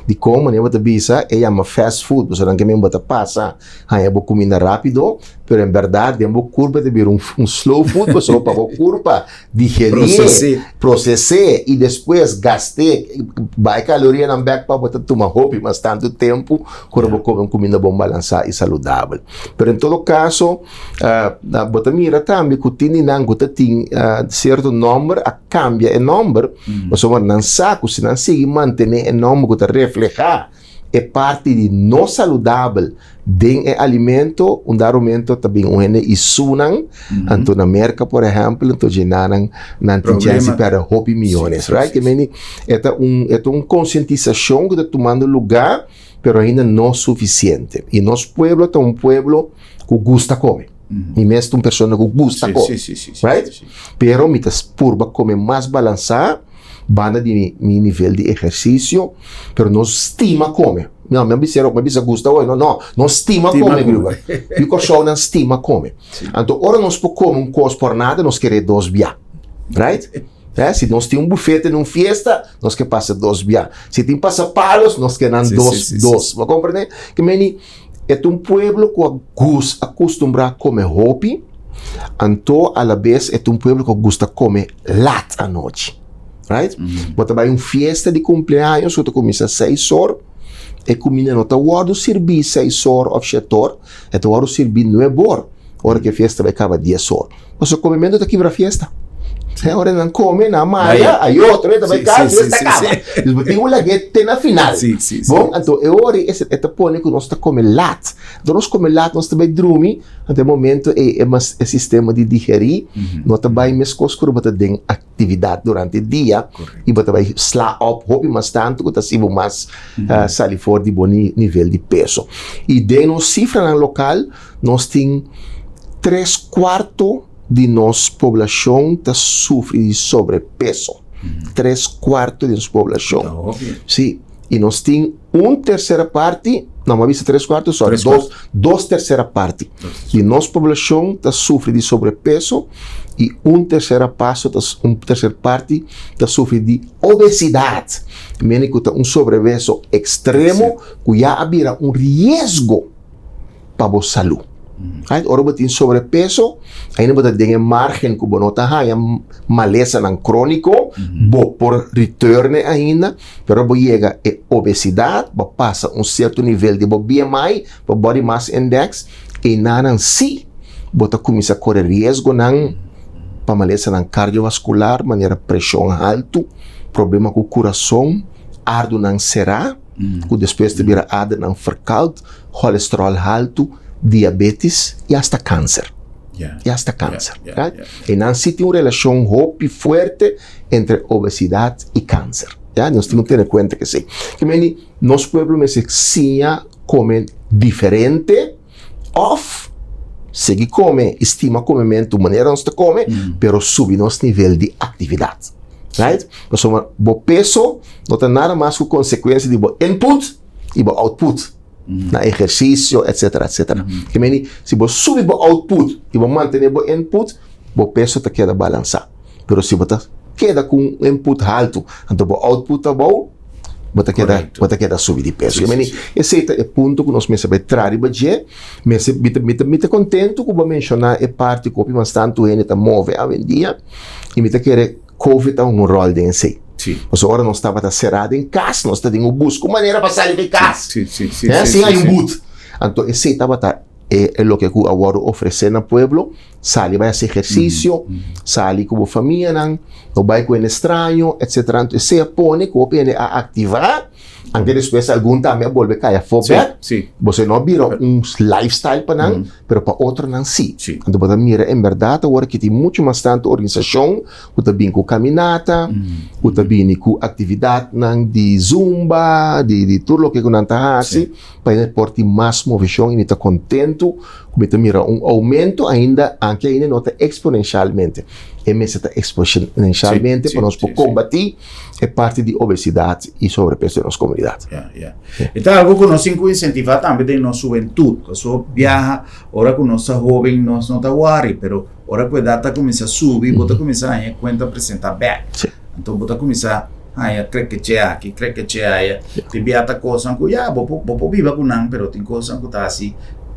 Dikon? Manera bo ta bisa, e yama fast food, pasobra nan ke men bo ta pasa haña bo kuminda rápido, pero en bèrdat den bo kurpa ta bira un slow food, pasobra pa bo kurpa Digerie, proses'é i despues gast'é, bai e kalorianan bèk pa bo ta tuma hopi mas tantu tempu ku ora bo kome un kuminda bon balansá i saludabel. Pero en todo kaso, bo ta mira tambe ku tin di nan ku ta tin sierto nòmber a kambia e nòmber, pasobra nan sa ku si nan sigui mantené e nòmber ku ta reflehá E parti di no saludabel den e alimento, un dado momento ta bin un hende i sunan, anto na Merca por ehempel, anto dje nan nan tin chance di perde hopi miyones, right? Ke meni e ta un e ta un concientisacion ku ta tumando lugar, pero ainda no suficiente. I nos pueblo ta un pueblo ku gusta kome. Mi mes ta un persona ku gusta kome, right? Pero mi ta purba kome mas balansá. Banda di mi nivel di ehersisio, pero no stima kome. No, mi a bisa mi a bisa gusta hoy, no, no, no stima kome, Gruber. Yu Kòrsounan stima kome. Anto ora nos por kome un kos por nada, nos kere dos bia. Right? Eh, si nos tin un bufete na un fiesta, nos ke pasa dos bia. Si tin pasapalos, nos ke nan dos, dos. Bo komprende? Ke meni, e ta un pueblo ku a gus, a kustumbrá kome hopi, anto alabes e ta un pueblo ku a gusta kome lat anochi. Right? Bo ta bai un fiesta di kumpleaños ku ta kuminsá seis or, e kuminda no ta wòrdu sirbí seis or òf shete or, e ta wòrdu sirbí nuebe or, ora ku e fiesta bai kaba dies or. Pasobra komementu ta kibra fiesta. E ora nan kome, nan maya, ayo, otro ta bai kas, fiesta kaba. Dus bo tin ku lag'é te na final. Bon, anto e ora ei e ta pone ku nos ta kome lat. Anto nos kome lat, nos ta bai drumi, anto e momento ei e mas e sistema di digerí no ta bai meskos ku bo ta den aktividat durante dia i bo ta bai sla op hopi mas tantu ku ta hasi bo mas sali for di bo nivel di peso. I den nos sifranan lokal nos tin tres kuarto di nos poblashon ta sufri di sobrepeso. Tres kuarto di nos poblashon. Sí, i nos tin un tersera parti, no, mi a bisa tres kuarto, sorry, dos, dos tersera parti di nos poblashon ta sufri di sobrepeso i un tersera paso ta, un terser parti ta sufri di obesidat. Mene ku ta un sobrepeso ekstremo ku ya a bira un riesgo pa bo salú. Right? Ora bo tin sobrepeso, ainda bo ta den e margen ku bo no ta haña malesanan króniko, bo por returne ainda, pero bo yega e obesidat, bo pasa un sierto nivel di bo BMI, bo body mass index, einanan sí bo ta kuminsá kore riesgonan pa malesanan kardiovaskular, manera preshon haltu, problema ku kurason, ardunan será, ku despues ta bira adernan verkald, holesterol haltu, diabetes i asta kanser. I asta kanser. I nan si tin un relashon hopi fuerte entre obesidat i kanser. Ya, nos tin ku tene kuenta ku esei. Ke meni nos pueblo mester siña kome diferente òf sigui kome i stima komementu manera nos ta kome, pero subi nos nivel di aktividat. Right? Pasobra bo peso no ta nada mas ku konsekuensia di bo input i bo output na ehersisio etcetera etcetera. Ke meni si bo subi bo output i bo mantene bo input, bo peso ta keda balansá. Pero si bo ta keda ku un input haltu anto bo output ta abou, bo ta keda bo ta keda subi di peso. Ke meni esei ta e punto ku nos mester bai traha riba dje. Mester mi ta mi ta mi ta kontentu ku bo a menshoná e parti ku hopi mas tantu hende ta move awendia i mi ta kere Covid ta un ròl den esei. Sí. Pasobra ora nos tabata será den kas, nos ta tin ku buska un manera pa sali di kas. Sí, sí, sí, Eh, sí, sin sí, hay un sí. but. Anto esei tabata e, e loke ku a wòrdu ofresé na pueblo, sali bai hasi ehersisio, sali ku bo famianan, no bai ku hende straño, etsetera. Anto esei a pone ku hopi hende a aktivá. Anke despues algun tambe a bolbe kai afó bèk. Bo no a bira un lifestyle pa nan, pero pa otronan sí. Anto bo ta mira en bèrdat awor aki tin muchu mas tantu organisashon ku ta bin ku kaminata, ku ta bini ku aktividatnan di zumba, di tur loke ku nan ta hasi pa e por tin mas moveshon i mi ta kontentu ku mi ta mira un oumento ainda, anke ainda no ta eksponenshalmente. E mester ta eksponenshalmente pa nos por kombatí e parti di obesidat i sobrepeso den nos komunidat. Ya, ya. E ta algu ku nos tin ku insentivá tambe den nos hubentut. Pasobra biaha ora ku nos ta hóben nos no ta wòri, pero ora ku edat ta kuminsá subi bo ta kuminsá haña kuenta presentá bèk. Anto bo ta kuminsá haña krekeche aki, krekeche aya. Tin bia ta kosnan ku ya bo por bo por biba ku nan, pero tin kosnan ku ta hasi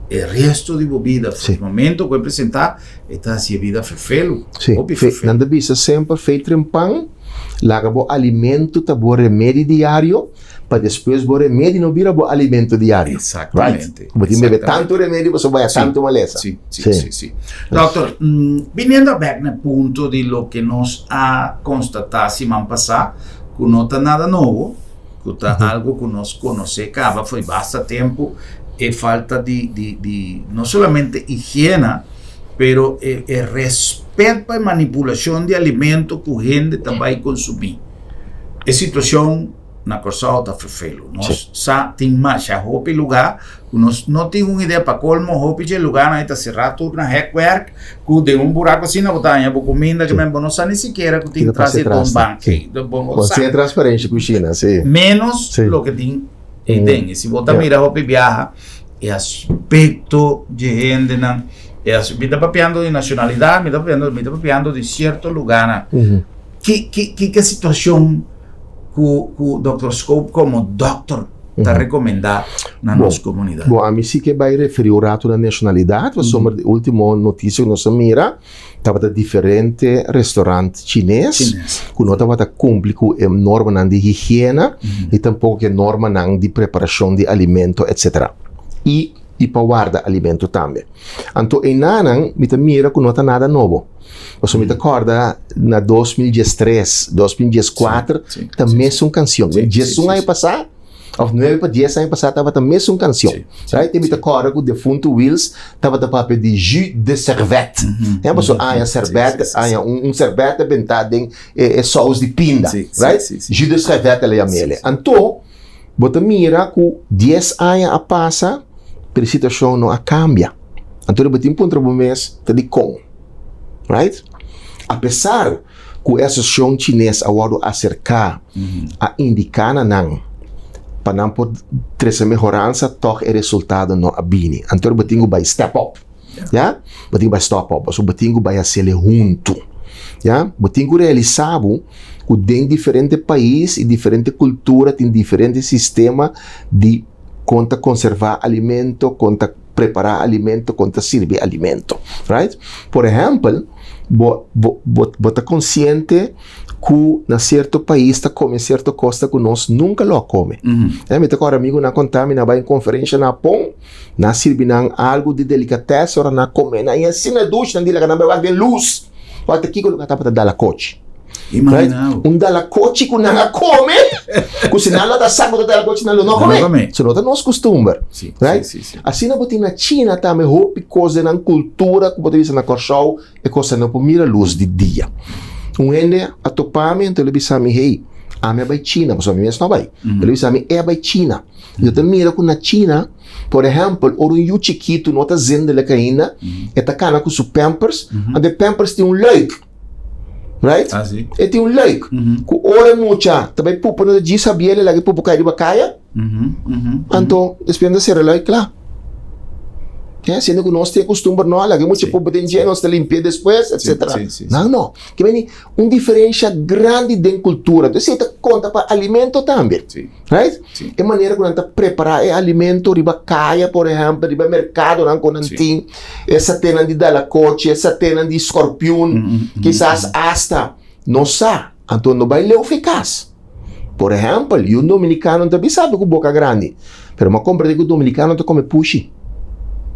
e resto di bo bida. Momento ku e presentá E ta hasi e bida ferfelu, Sí, hopi fe, ferfelu. nan ta bisa semper fe trempan, laga bo alimento ta bo remedi diario, pa despues bo remedi no bira bo alimento diario. Exactamente, Right? Bo tin bebe exactamente. tantu remedi pasobra bo haya Sí, tantu malesa. sí, sí, Sí. sí, sí. Doctor, biniendo bek na e punto di loke nos a constata siman pasa, cu no ta nada nobo, cu ta algo cu nos conoce caba fo'i basta tempo, e falta di, di, di no solamente higiena, pero e, e respet pa e manipulacion di alimento cu hende ta bay consumi. E situacion na Corsou ta ferfelu. Nos sa tin masha hopi lugar cu nos no tin un idea pa colmo hopi dje lugarnan ei ta cera tur na hekwerk cu den un buraco asina bo ta haña bo cuminda que men bo no sa ni sikiera cu tin tras di e toonbank ei. Bo no sa. Sin transparencia cushina, si. Menos loke tin ei den. Y si bo ta mira hopi biaha e aspecto dje hendenan, e as, mi ta papiando di nacionalidad, mi ta papiando, mi ta papiando di cierto lugarnan. Ki, ki, ki ke situacion cu, cu Doctor Scope como doctor ta recomenda na nos comunidad? Bon, ami si ke bai referi un rato na nacionalidad, pasobra di ultimo noticia cu nos a mira tabata diferente restaurant chines cu no tabata cumpli cu e normanan di higiena ni tampoco cu e normanan di preparacion di alimento etcetera. Y y pa warda alimento tambe. Anto einanan mi ta mira cu no ta nada nobo. Pasobra mi ta corda na 2013, 2014 ta mesun cancion. Diesun aña pasa of nuebe pa dies aña pasa tabata mesun cancion. Right? E mi ta corda cu defunto Wiels tabata papia di jus de servet. Ya, pasobra aña serbet, aña un serbet a benta den e saus di pinda. Right? Jus de servet el a yam'el. Anto Bo ta mira ku dies aña a pasa, pero e situashon no a kambia. Anto bo tin puntra bo mes ta dikon. Right? Apesar ku e asosiashon chines a wòrdu aserká, a indiká na nan pa nan por trese mehoransa, tòg e resultado no a bini. Anto bo tin ku bai step up. Ya? Bo tin ku bai stop up, pasobra bo tin ku bai hasiel e huntu. Ya? Bo tin ku realisá bo ku den diferente pais i diferente kultura tin diferente sistema di kon ta konservá alimento, kon ta prepará alimento, kon ta sirbi alimento. Right? Por ehèmpel, bo bo bo bo ta konsiente ku na sierto pais ta kome sierto kos ku nos nunka lo a kome. Ya, mi ta kòrda amigunan a konta mi nan a bai un konferensha na Hapon. Nan sirbi nan algu di delikatès ora nan kome nan i asina dushi nan di laga nan bai wak den lus. Wak ta kiko loke tabata dalakochi. Imagina bo. Un dalakochi ku nan a kome ku si nan lo ta sa ku ta dalakochi nan lo no kome. So no ta nos kustumber. Right? Asina bo tin na China tambe hopi kos den nan kultura ku bo ta bisa na Kòrsou e kosnan no por mira lus di dia. Un hende a topa mi anto el a bisa mi hey ami a bai China pasobra mi mes no a bai. El a bisa mi e a bai China. Yo ta mira ku na China, por ehèmpel, ora un yu chikitu no ta zindelijk ainda, e ta kana ku su pampers, anto e pampers tin un luik. Right? Ah, sí. E tin un luik. Ku ora e mucha ta bai pupa, no ta djis habiel e laga e pupu kai riba kaya, anto despues nan ta sera e luik kla. Ya, siendo ku nos tin e kustumber no, laga e mucha pupa den dje, nos ta limpi'e despues, etcetera. Nan no. Ke meni un diferensha grandi den kultura. Entonces esei ta konta pa alimento tambe. Right? E manera ku nan ta prepará e alimento riba kaya, por ehèmpel, riba e merkadonan ku nan tin, e saténan di dalakochi, e saténan di skorpiun, kisas asta no sa, anto no bai leu fi kas. Por ehèmpel, yu dominikano ta bisa ku boka grandi, pero mi a komprendé ku dominikano ta kome pushi.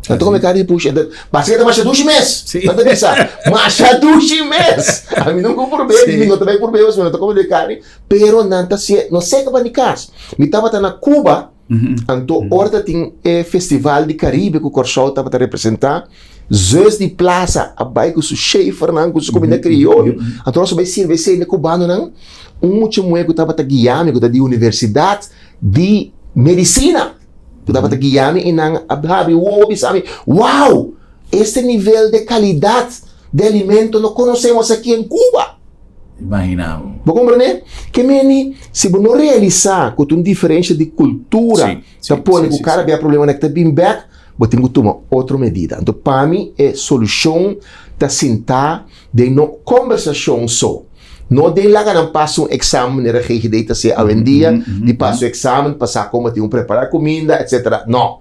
Nan ta kome karni di pushi. Enta, basta ke ta masha dushi mes. Sí. Nan ta bisa, masha dushi mes. Ami nunka purb'é, Sí. mi no ta bai purb'é, pasobra mi no ta kome di karni. Pero nan ta sie, no seka pa ni kas. Mi tabata na Cuba, anto ora ta tin e festival di Caribe ku Kòrsou tabata representá, Zus di Plaza a bai ku su shefernan, ku su kuminda krioyo. Anto nos a bai sirbi esei na e kubanonan. Un mucha muhé ku tabata guia mi, ku ta di universidat di medisina, ku tabata guia mi i nan a habri wowo bisa mi, Wow! Este nivel de kalidat de alimento no konosemos aki en Cuba. Imagina bo. Bo komprendé? Ke meni, si bo no realisá ku ta un diferensha di kultura ta pone ku kada bia problemanan ta bin bèk, bo tin ku tuma otro medida. Anto pa mi e solushon ta sintá den no kombersashon so. No den laga nan pasa un eksamen manera GGD ta hasi awendia, di pasa un eksamen pa sa kon bo tin ku prepará kuminda, etsetera. No.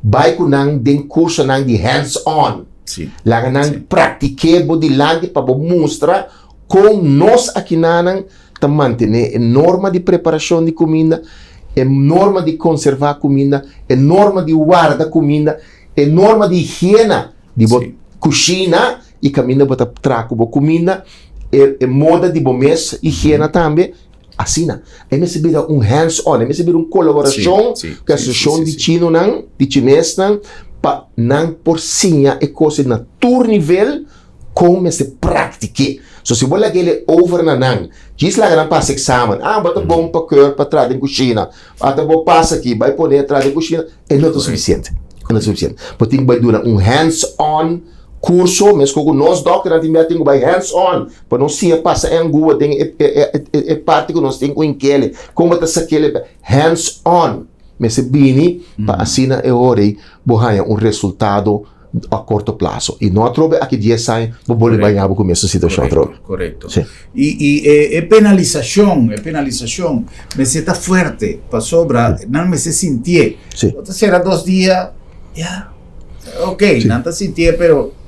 Bai ku nan den kursonan di hands on. Laga nan praktik'é bo dilanti pa bo mustra kon nos akinanan ta mantené e norma di preparashon di kuminda, e norma di konservá kuminda, e norma di warda kuminda, e norma di higiena di bo kushina i kaminda bo ta traha ku bo kuminda, e moda di bo mes higiena tambe. Asina, e mester bira un hands on, e mester bira un kolaborashon ku e asosiashon di chinonan, di chinesnan, pa nan por siña e kos na tur nivel kon mester praktik'é. So si bo laga el over na nan, djis laga nan pasa eksamen, ah bo ta bon pa keur pa traha den kushina, ata bo pasa aki bai pone traha den kushina, e no ta sufisiente, e no ta sufisiente. Bo tin ku bai duna un hands on kurso, meskos ku nos dòkternan tin bia tin ku bai hands on pa nos siña pasa e angua den e parti ku nos tin ku inkele, kon bo ta sak'el hands on mester bini pa asina e ora ei bo haña un resultado a korto plaso i no atrobe aki dies aña bo bolbe baña bo ku mesun situashon atrobe. Korekto. Si. I i e e penalisashon, e penalisashon mester ta fuerte pasobra nan mester sintié. Si. Bo ta sera dos dia, ya, ok, nan ta sintié pero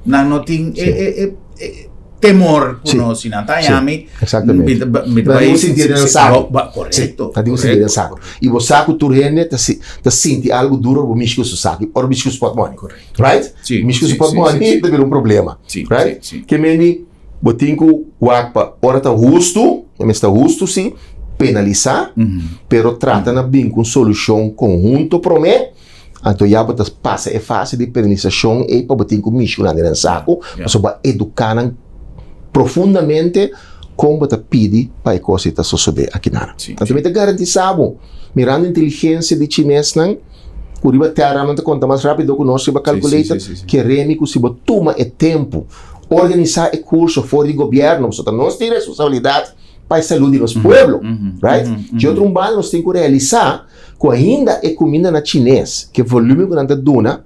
nan no tin e e e e temor ku no si nan ta haña mi Exactamente. Mi ta Nan bai tin un sinti den saku. Korekto. Nan tin un sinti den saku. I bo sa ku tur hende ta ta sinti algu duru ora bo mishi ku su saku, ora bo mishi ku su pòtmòni. Right? Mishi ku su pòtmòni ta bira un problema. Right? Ke mende bo tin ku wak pa ora ta hustu, e mester ta hustu si, penalisá, pero trata na bin ku un solushon konhunto promé. Anto ya bo ta pasa e fase di penalisashon ei pa bo tin ku mishi ku nan den nan saku, pasobra bo a eduká nan profundamente kon bo ta pidi pa e kos ei ta sosodé akinan. Anto mi ta garantisá bo, mirando inteligensia di chinesnan, ku riba tera nan ta konta mas rápido ku nos riba calculator, kere mi ku si bo tuma e tempu organisá e kurso for di gobièrnu, pasobra ta nos tin responsabilidat pa e salú di nos pueblo, right? Di otro un banda nos tin ku realisá ku ainda e kuminda na chines, ku e volumen ku nan ta duna,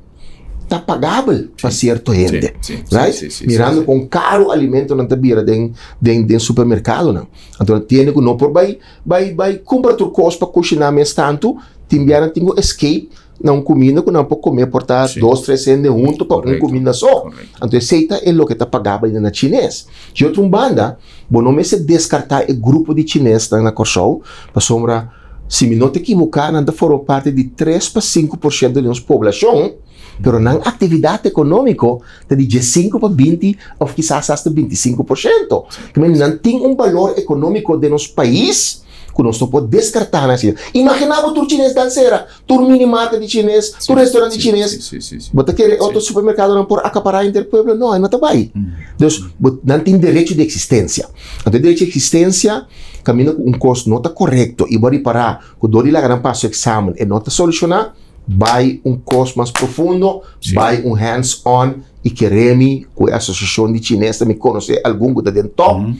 ta pagabel pa sierto hende, right? Mirando kon karu alimentonan ta bira den den den supermerkadonan. Anto nan tende ku no por bai bai bai kumpra tur kos pa kushiná mes tantu, tin bia nan tin ku escape na un kuminda ku nan por kome por ta dos tres hende huntu pa un kuminda so. Anto esei ta e loke ta pagabel na chines. Di otro un banda, bo no mester deskartá e grupo di chinesnan na Kòrsou, pasobra Si mi no ta ekivoká, nan ta forma parti di tres pa sinku por shento di nos poblashon, pero nan aktividat ekonómiko ta di diesinku pa 20 òf kisas asta 25%. Kemey nan tin un balor ekonómiko den nos pais ku nos no por deskartá nan asina. Imaginá bo tur chines dan sera, tur minimarket di chines, tur restaurant di chines. Bo ta kere otro supermerkadonan por akapará henter pueblo? No, e no ta bai. Dus, bo, nan tin derecho di eksistensia. Anto e derecho di eksistensia kaminda ku un kos no ta korekto i bo a ripará ku dor di laga nan pasa su eksamen e no ta solushoná, bai un kos mas profundo, bai un hands on i kere mi ku e asosiashon di chines ta mi konosé algun ku ta den tòp,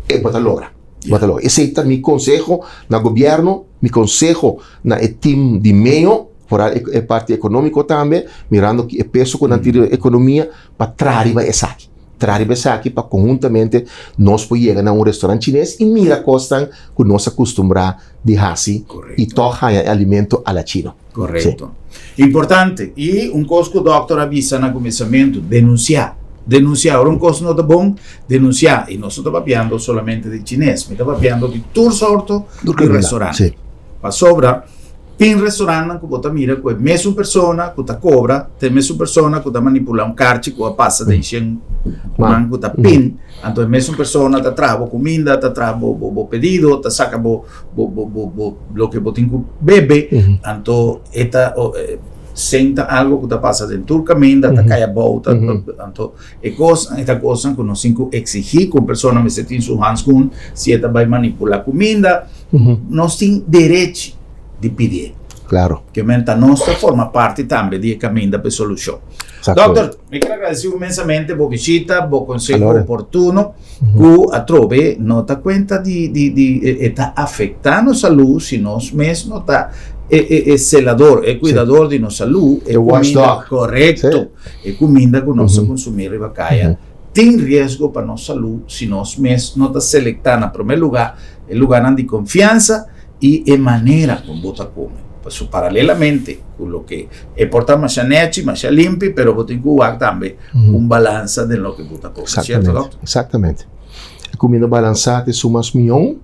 e bo ta logra. Bo ta logra. Esei ta mi konseho na gobièrnu, mi konseho na e tim di meo, foral e parti ekonómiko tambe, mirando ki e peso ku nan tin riba e ekonomia, pa traha riba esaki. Traha riba esaki pa konhuntamente nos por yega na un restaurant chines i mira kosnan ku nos a kustumbrá di hasi i tòg haña e alimento a la chino. Korekto. Importante. I un kos ku dòkter a bisa na kuminsamentu, denunsiá. Denunsiá. Ora un kos no ta bon, denunsiá. I nos no ta papiando solamente di chines. Mi ta papiando di tur sorto di restaurant. Pasobra. Tin restaurantnan ku bo ta mira ku e mesun persona ku ta kobra ta e mesun persona ku ta manipulá un karchi ku a pasa den shen man ku ta pin. Anto e mesun persona ta traha bo kuminda, ta traha bo bo bo pedido, ta saka bo bo bo bo bo loke bo tin ku bebe. Anto e ta shen ta algo ku ta pasa den tur kaminda, ta kai abou, ta anto e kos e ta kosnan ku nos tin ku eksigí ku un persona mester tin su hanskun si e ta bai manipulá kuminda. Nos tin derechi di pidié. Claro. Ke men ta nos ta forma parti tambe di e kaminda pa e solushon. Dokter, mi kier agradesí inmensamente bo bishita, bo konseho oportuno ku atrobe no ta kuenta di di di e ta afektá nos salú si nos mes no ta e e e selador, e kuidador di nos salú, e kuminda korekto, e kuminda ku nos ta konsumí riba kaya tin riesgo pa nos salú si nos mes no ta selektá na promé lugá e lugánan di konfiansa i e manera kon bo ta kome. Pasobra paralelamente ku loke e por ta masha nèchi, masha limpi, pero bo tin ku wak tambe un balansa den loke bo ta kome. Sierto, dòkter? Eksaktamente. E kuminda balansá ta esun mas mion.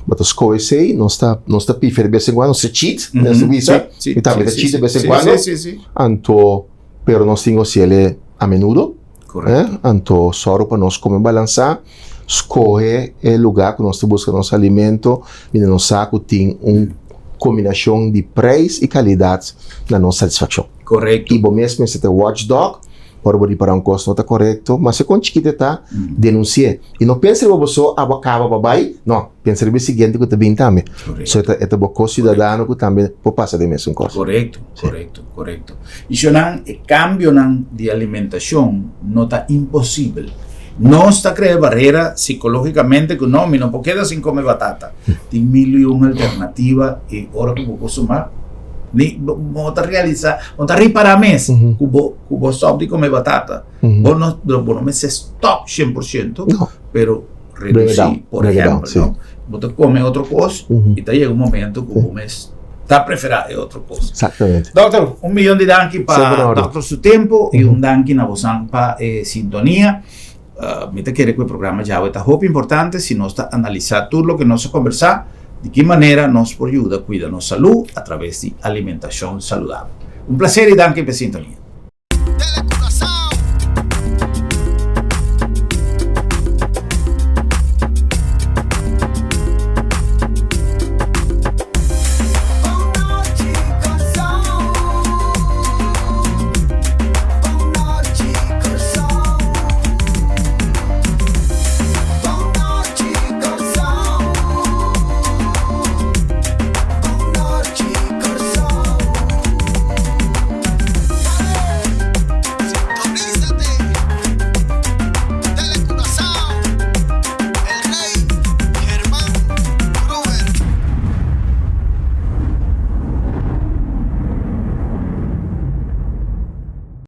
Bo ta skohe esei, nos ta nos ta pifia de bes en kuando, nos ta cheat, nos ta bisa, mi tambe ta cheat de bes en kuando. Anto, pero nos tin ku hasiel a menudo. Correcto. Eh? Anto sòru pa nos kome balansá, skohe e lugá ku nos ta buska nos alimento, mira nos sa ku tin un kombinashon di preis i kalidat na nos satisfakshon. Correcto. I bo mes mester ta watchdog, ora bo ripará un kos no ta korekto, maske kon chikito e ta, denunsi'é. I no pensa riba bo so, abo a kaba pa bai, no, pensa riba e siguiente ku ta bin tambe. Korekto. So e ta e ta bo ko-siudadano ku tambe por pasa den mesun kos. Korekto, korekto, korekto. I shonnan, e kambionan di alimentashon no ta imposibel. Nos ta krea barera sikológikamente ku no, mi no por keda sin kome batata. Tin mil i un alternativa i ora ku bo kustumá, ni bo no ta realisá, bo no ta ripará mes ku bo ku bo stòp di kome batata. Bo no bo no mester stòp 100%, pero redusí, por ehèmpel, no? Bo ta kome otro kos i ta yega un momento ku bo mes ta preferá e otro kos. Exactamente. Dòkter, un miyon di danki pa dòkter su tempu i un danki na bosan pa e sintonia. Mi ta kere ku e programa djawe ta hopi importante si nos ta analisá tur loke nos a kombersá, di ki manera nos por yuda kuida nos salú atraves di alimentashon saludabel. Un plaser i danki pa e sintonia.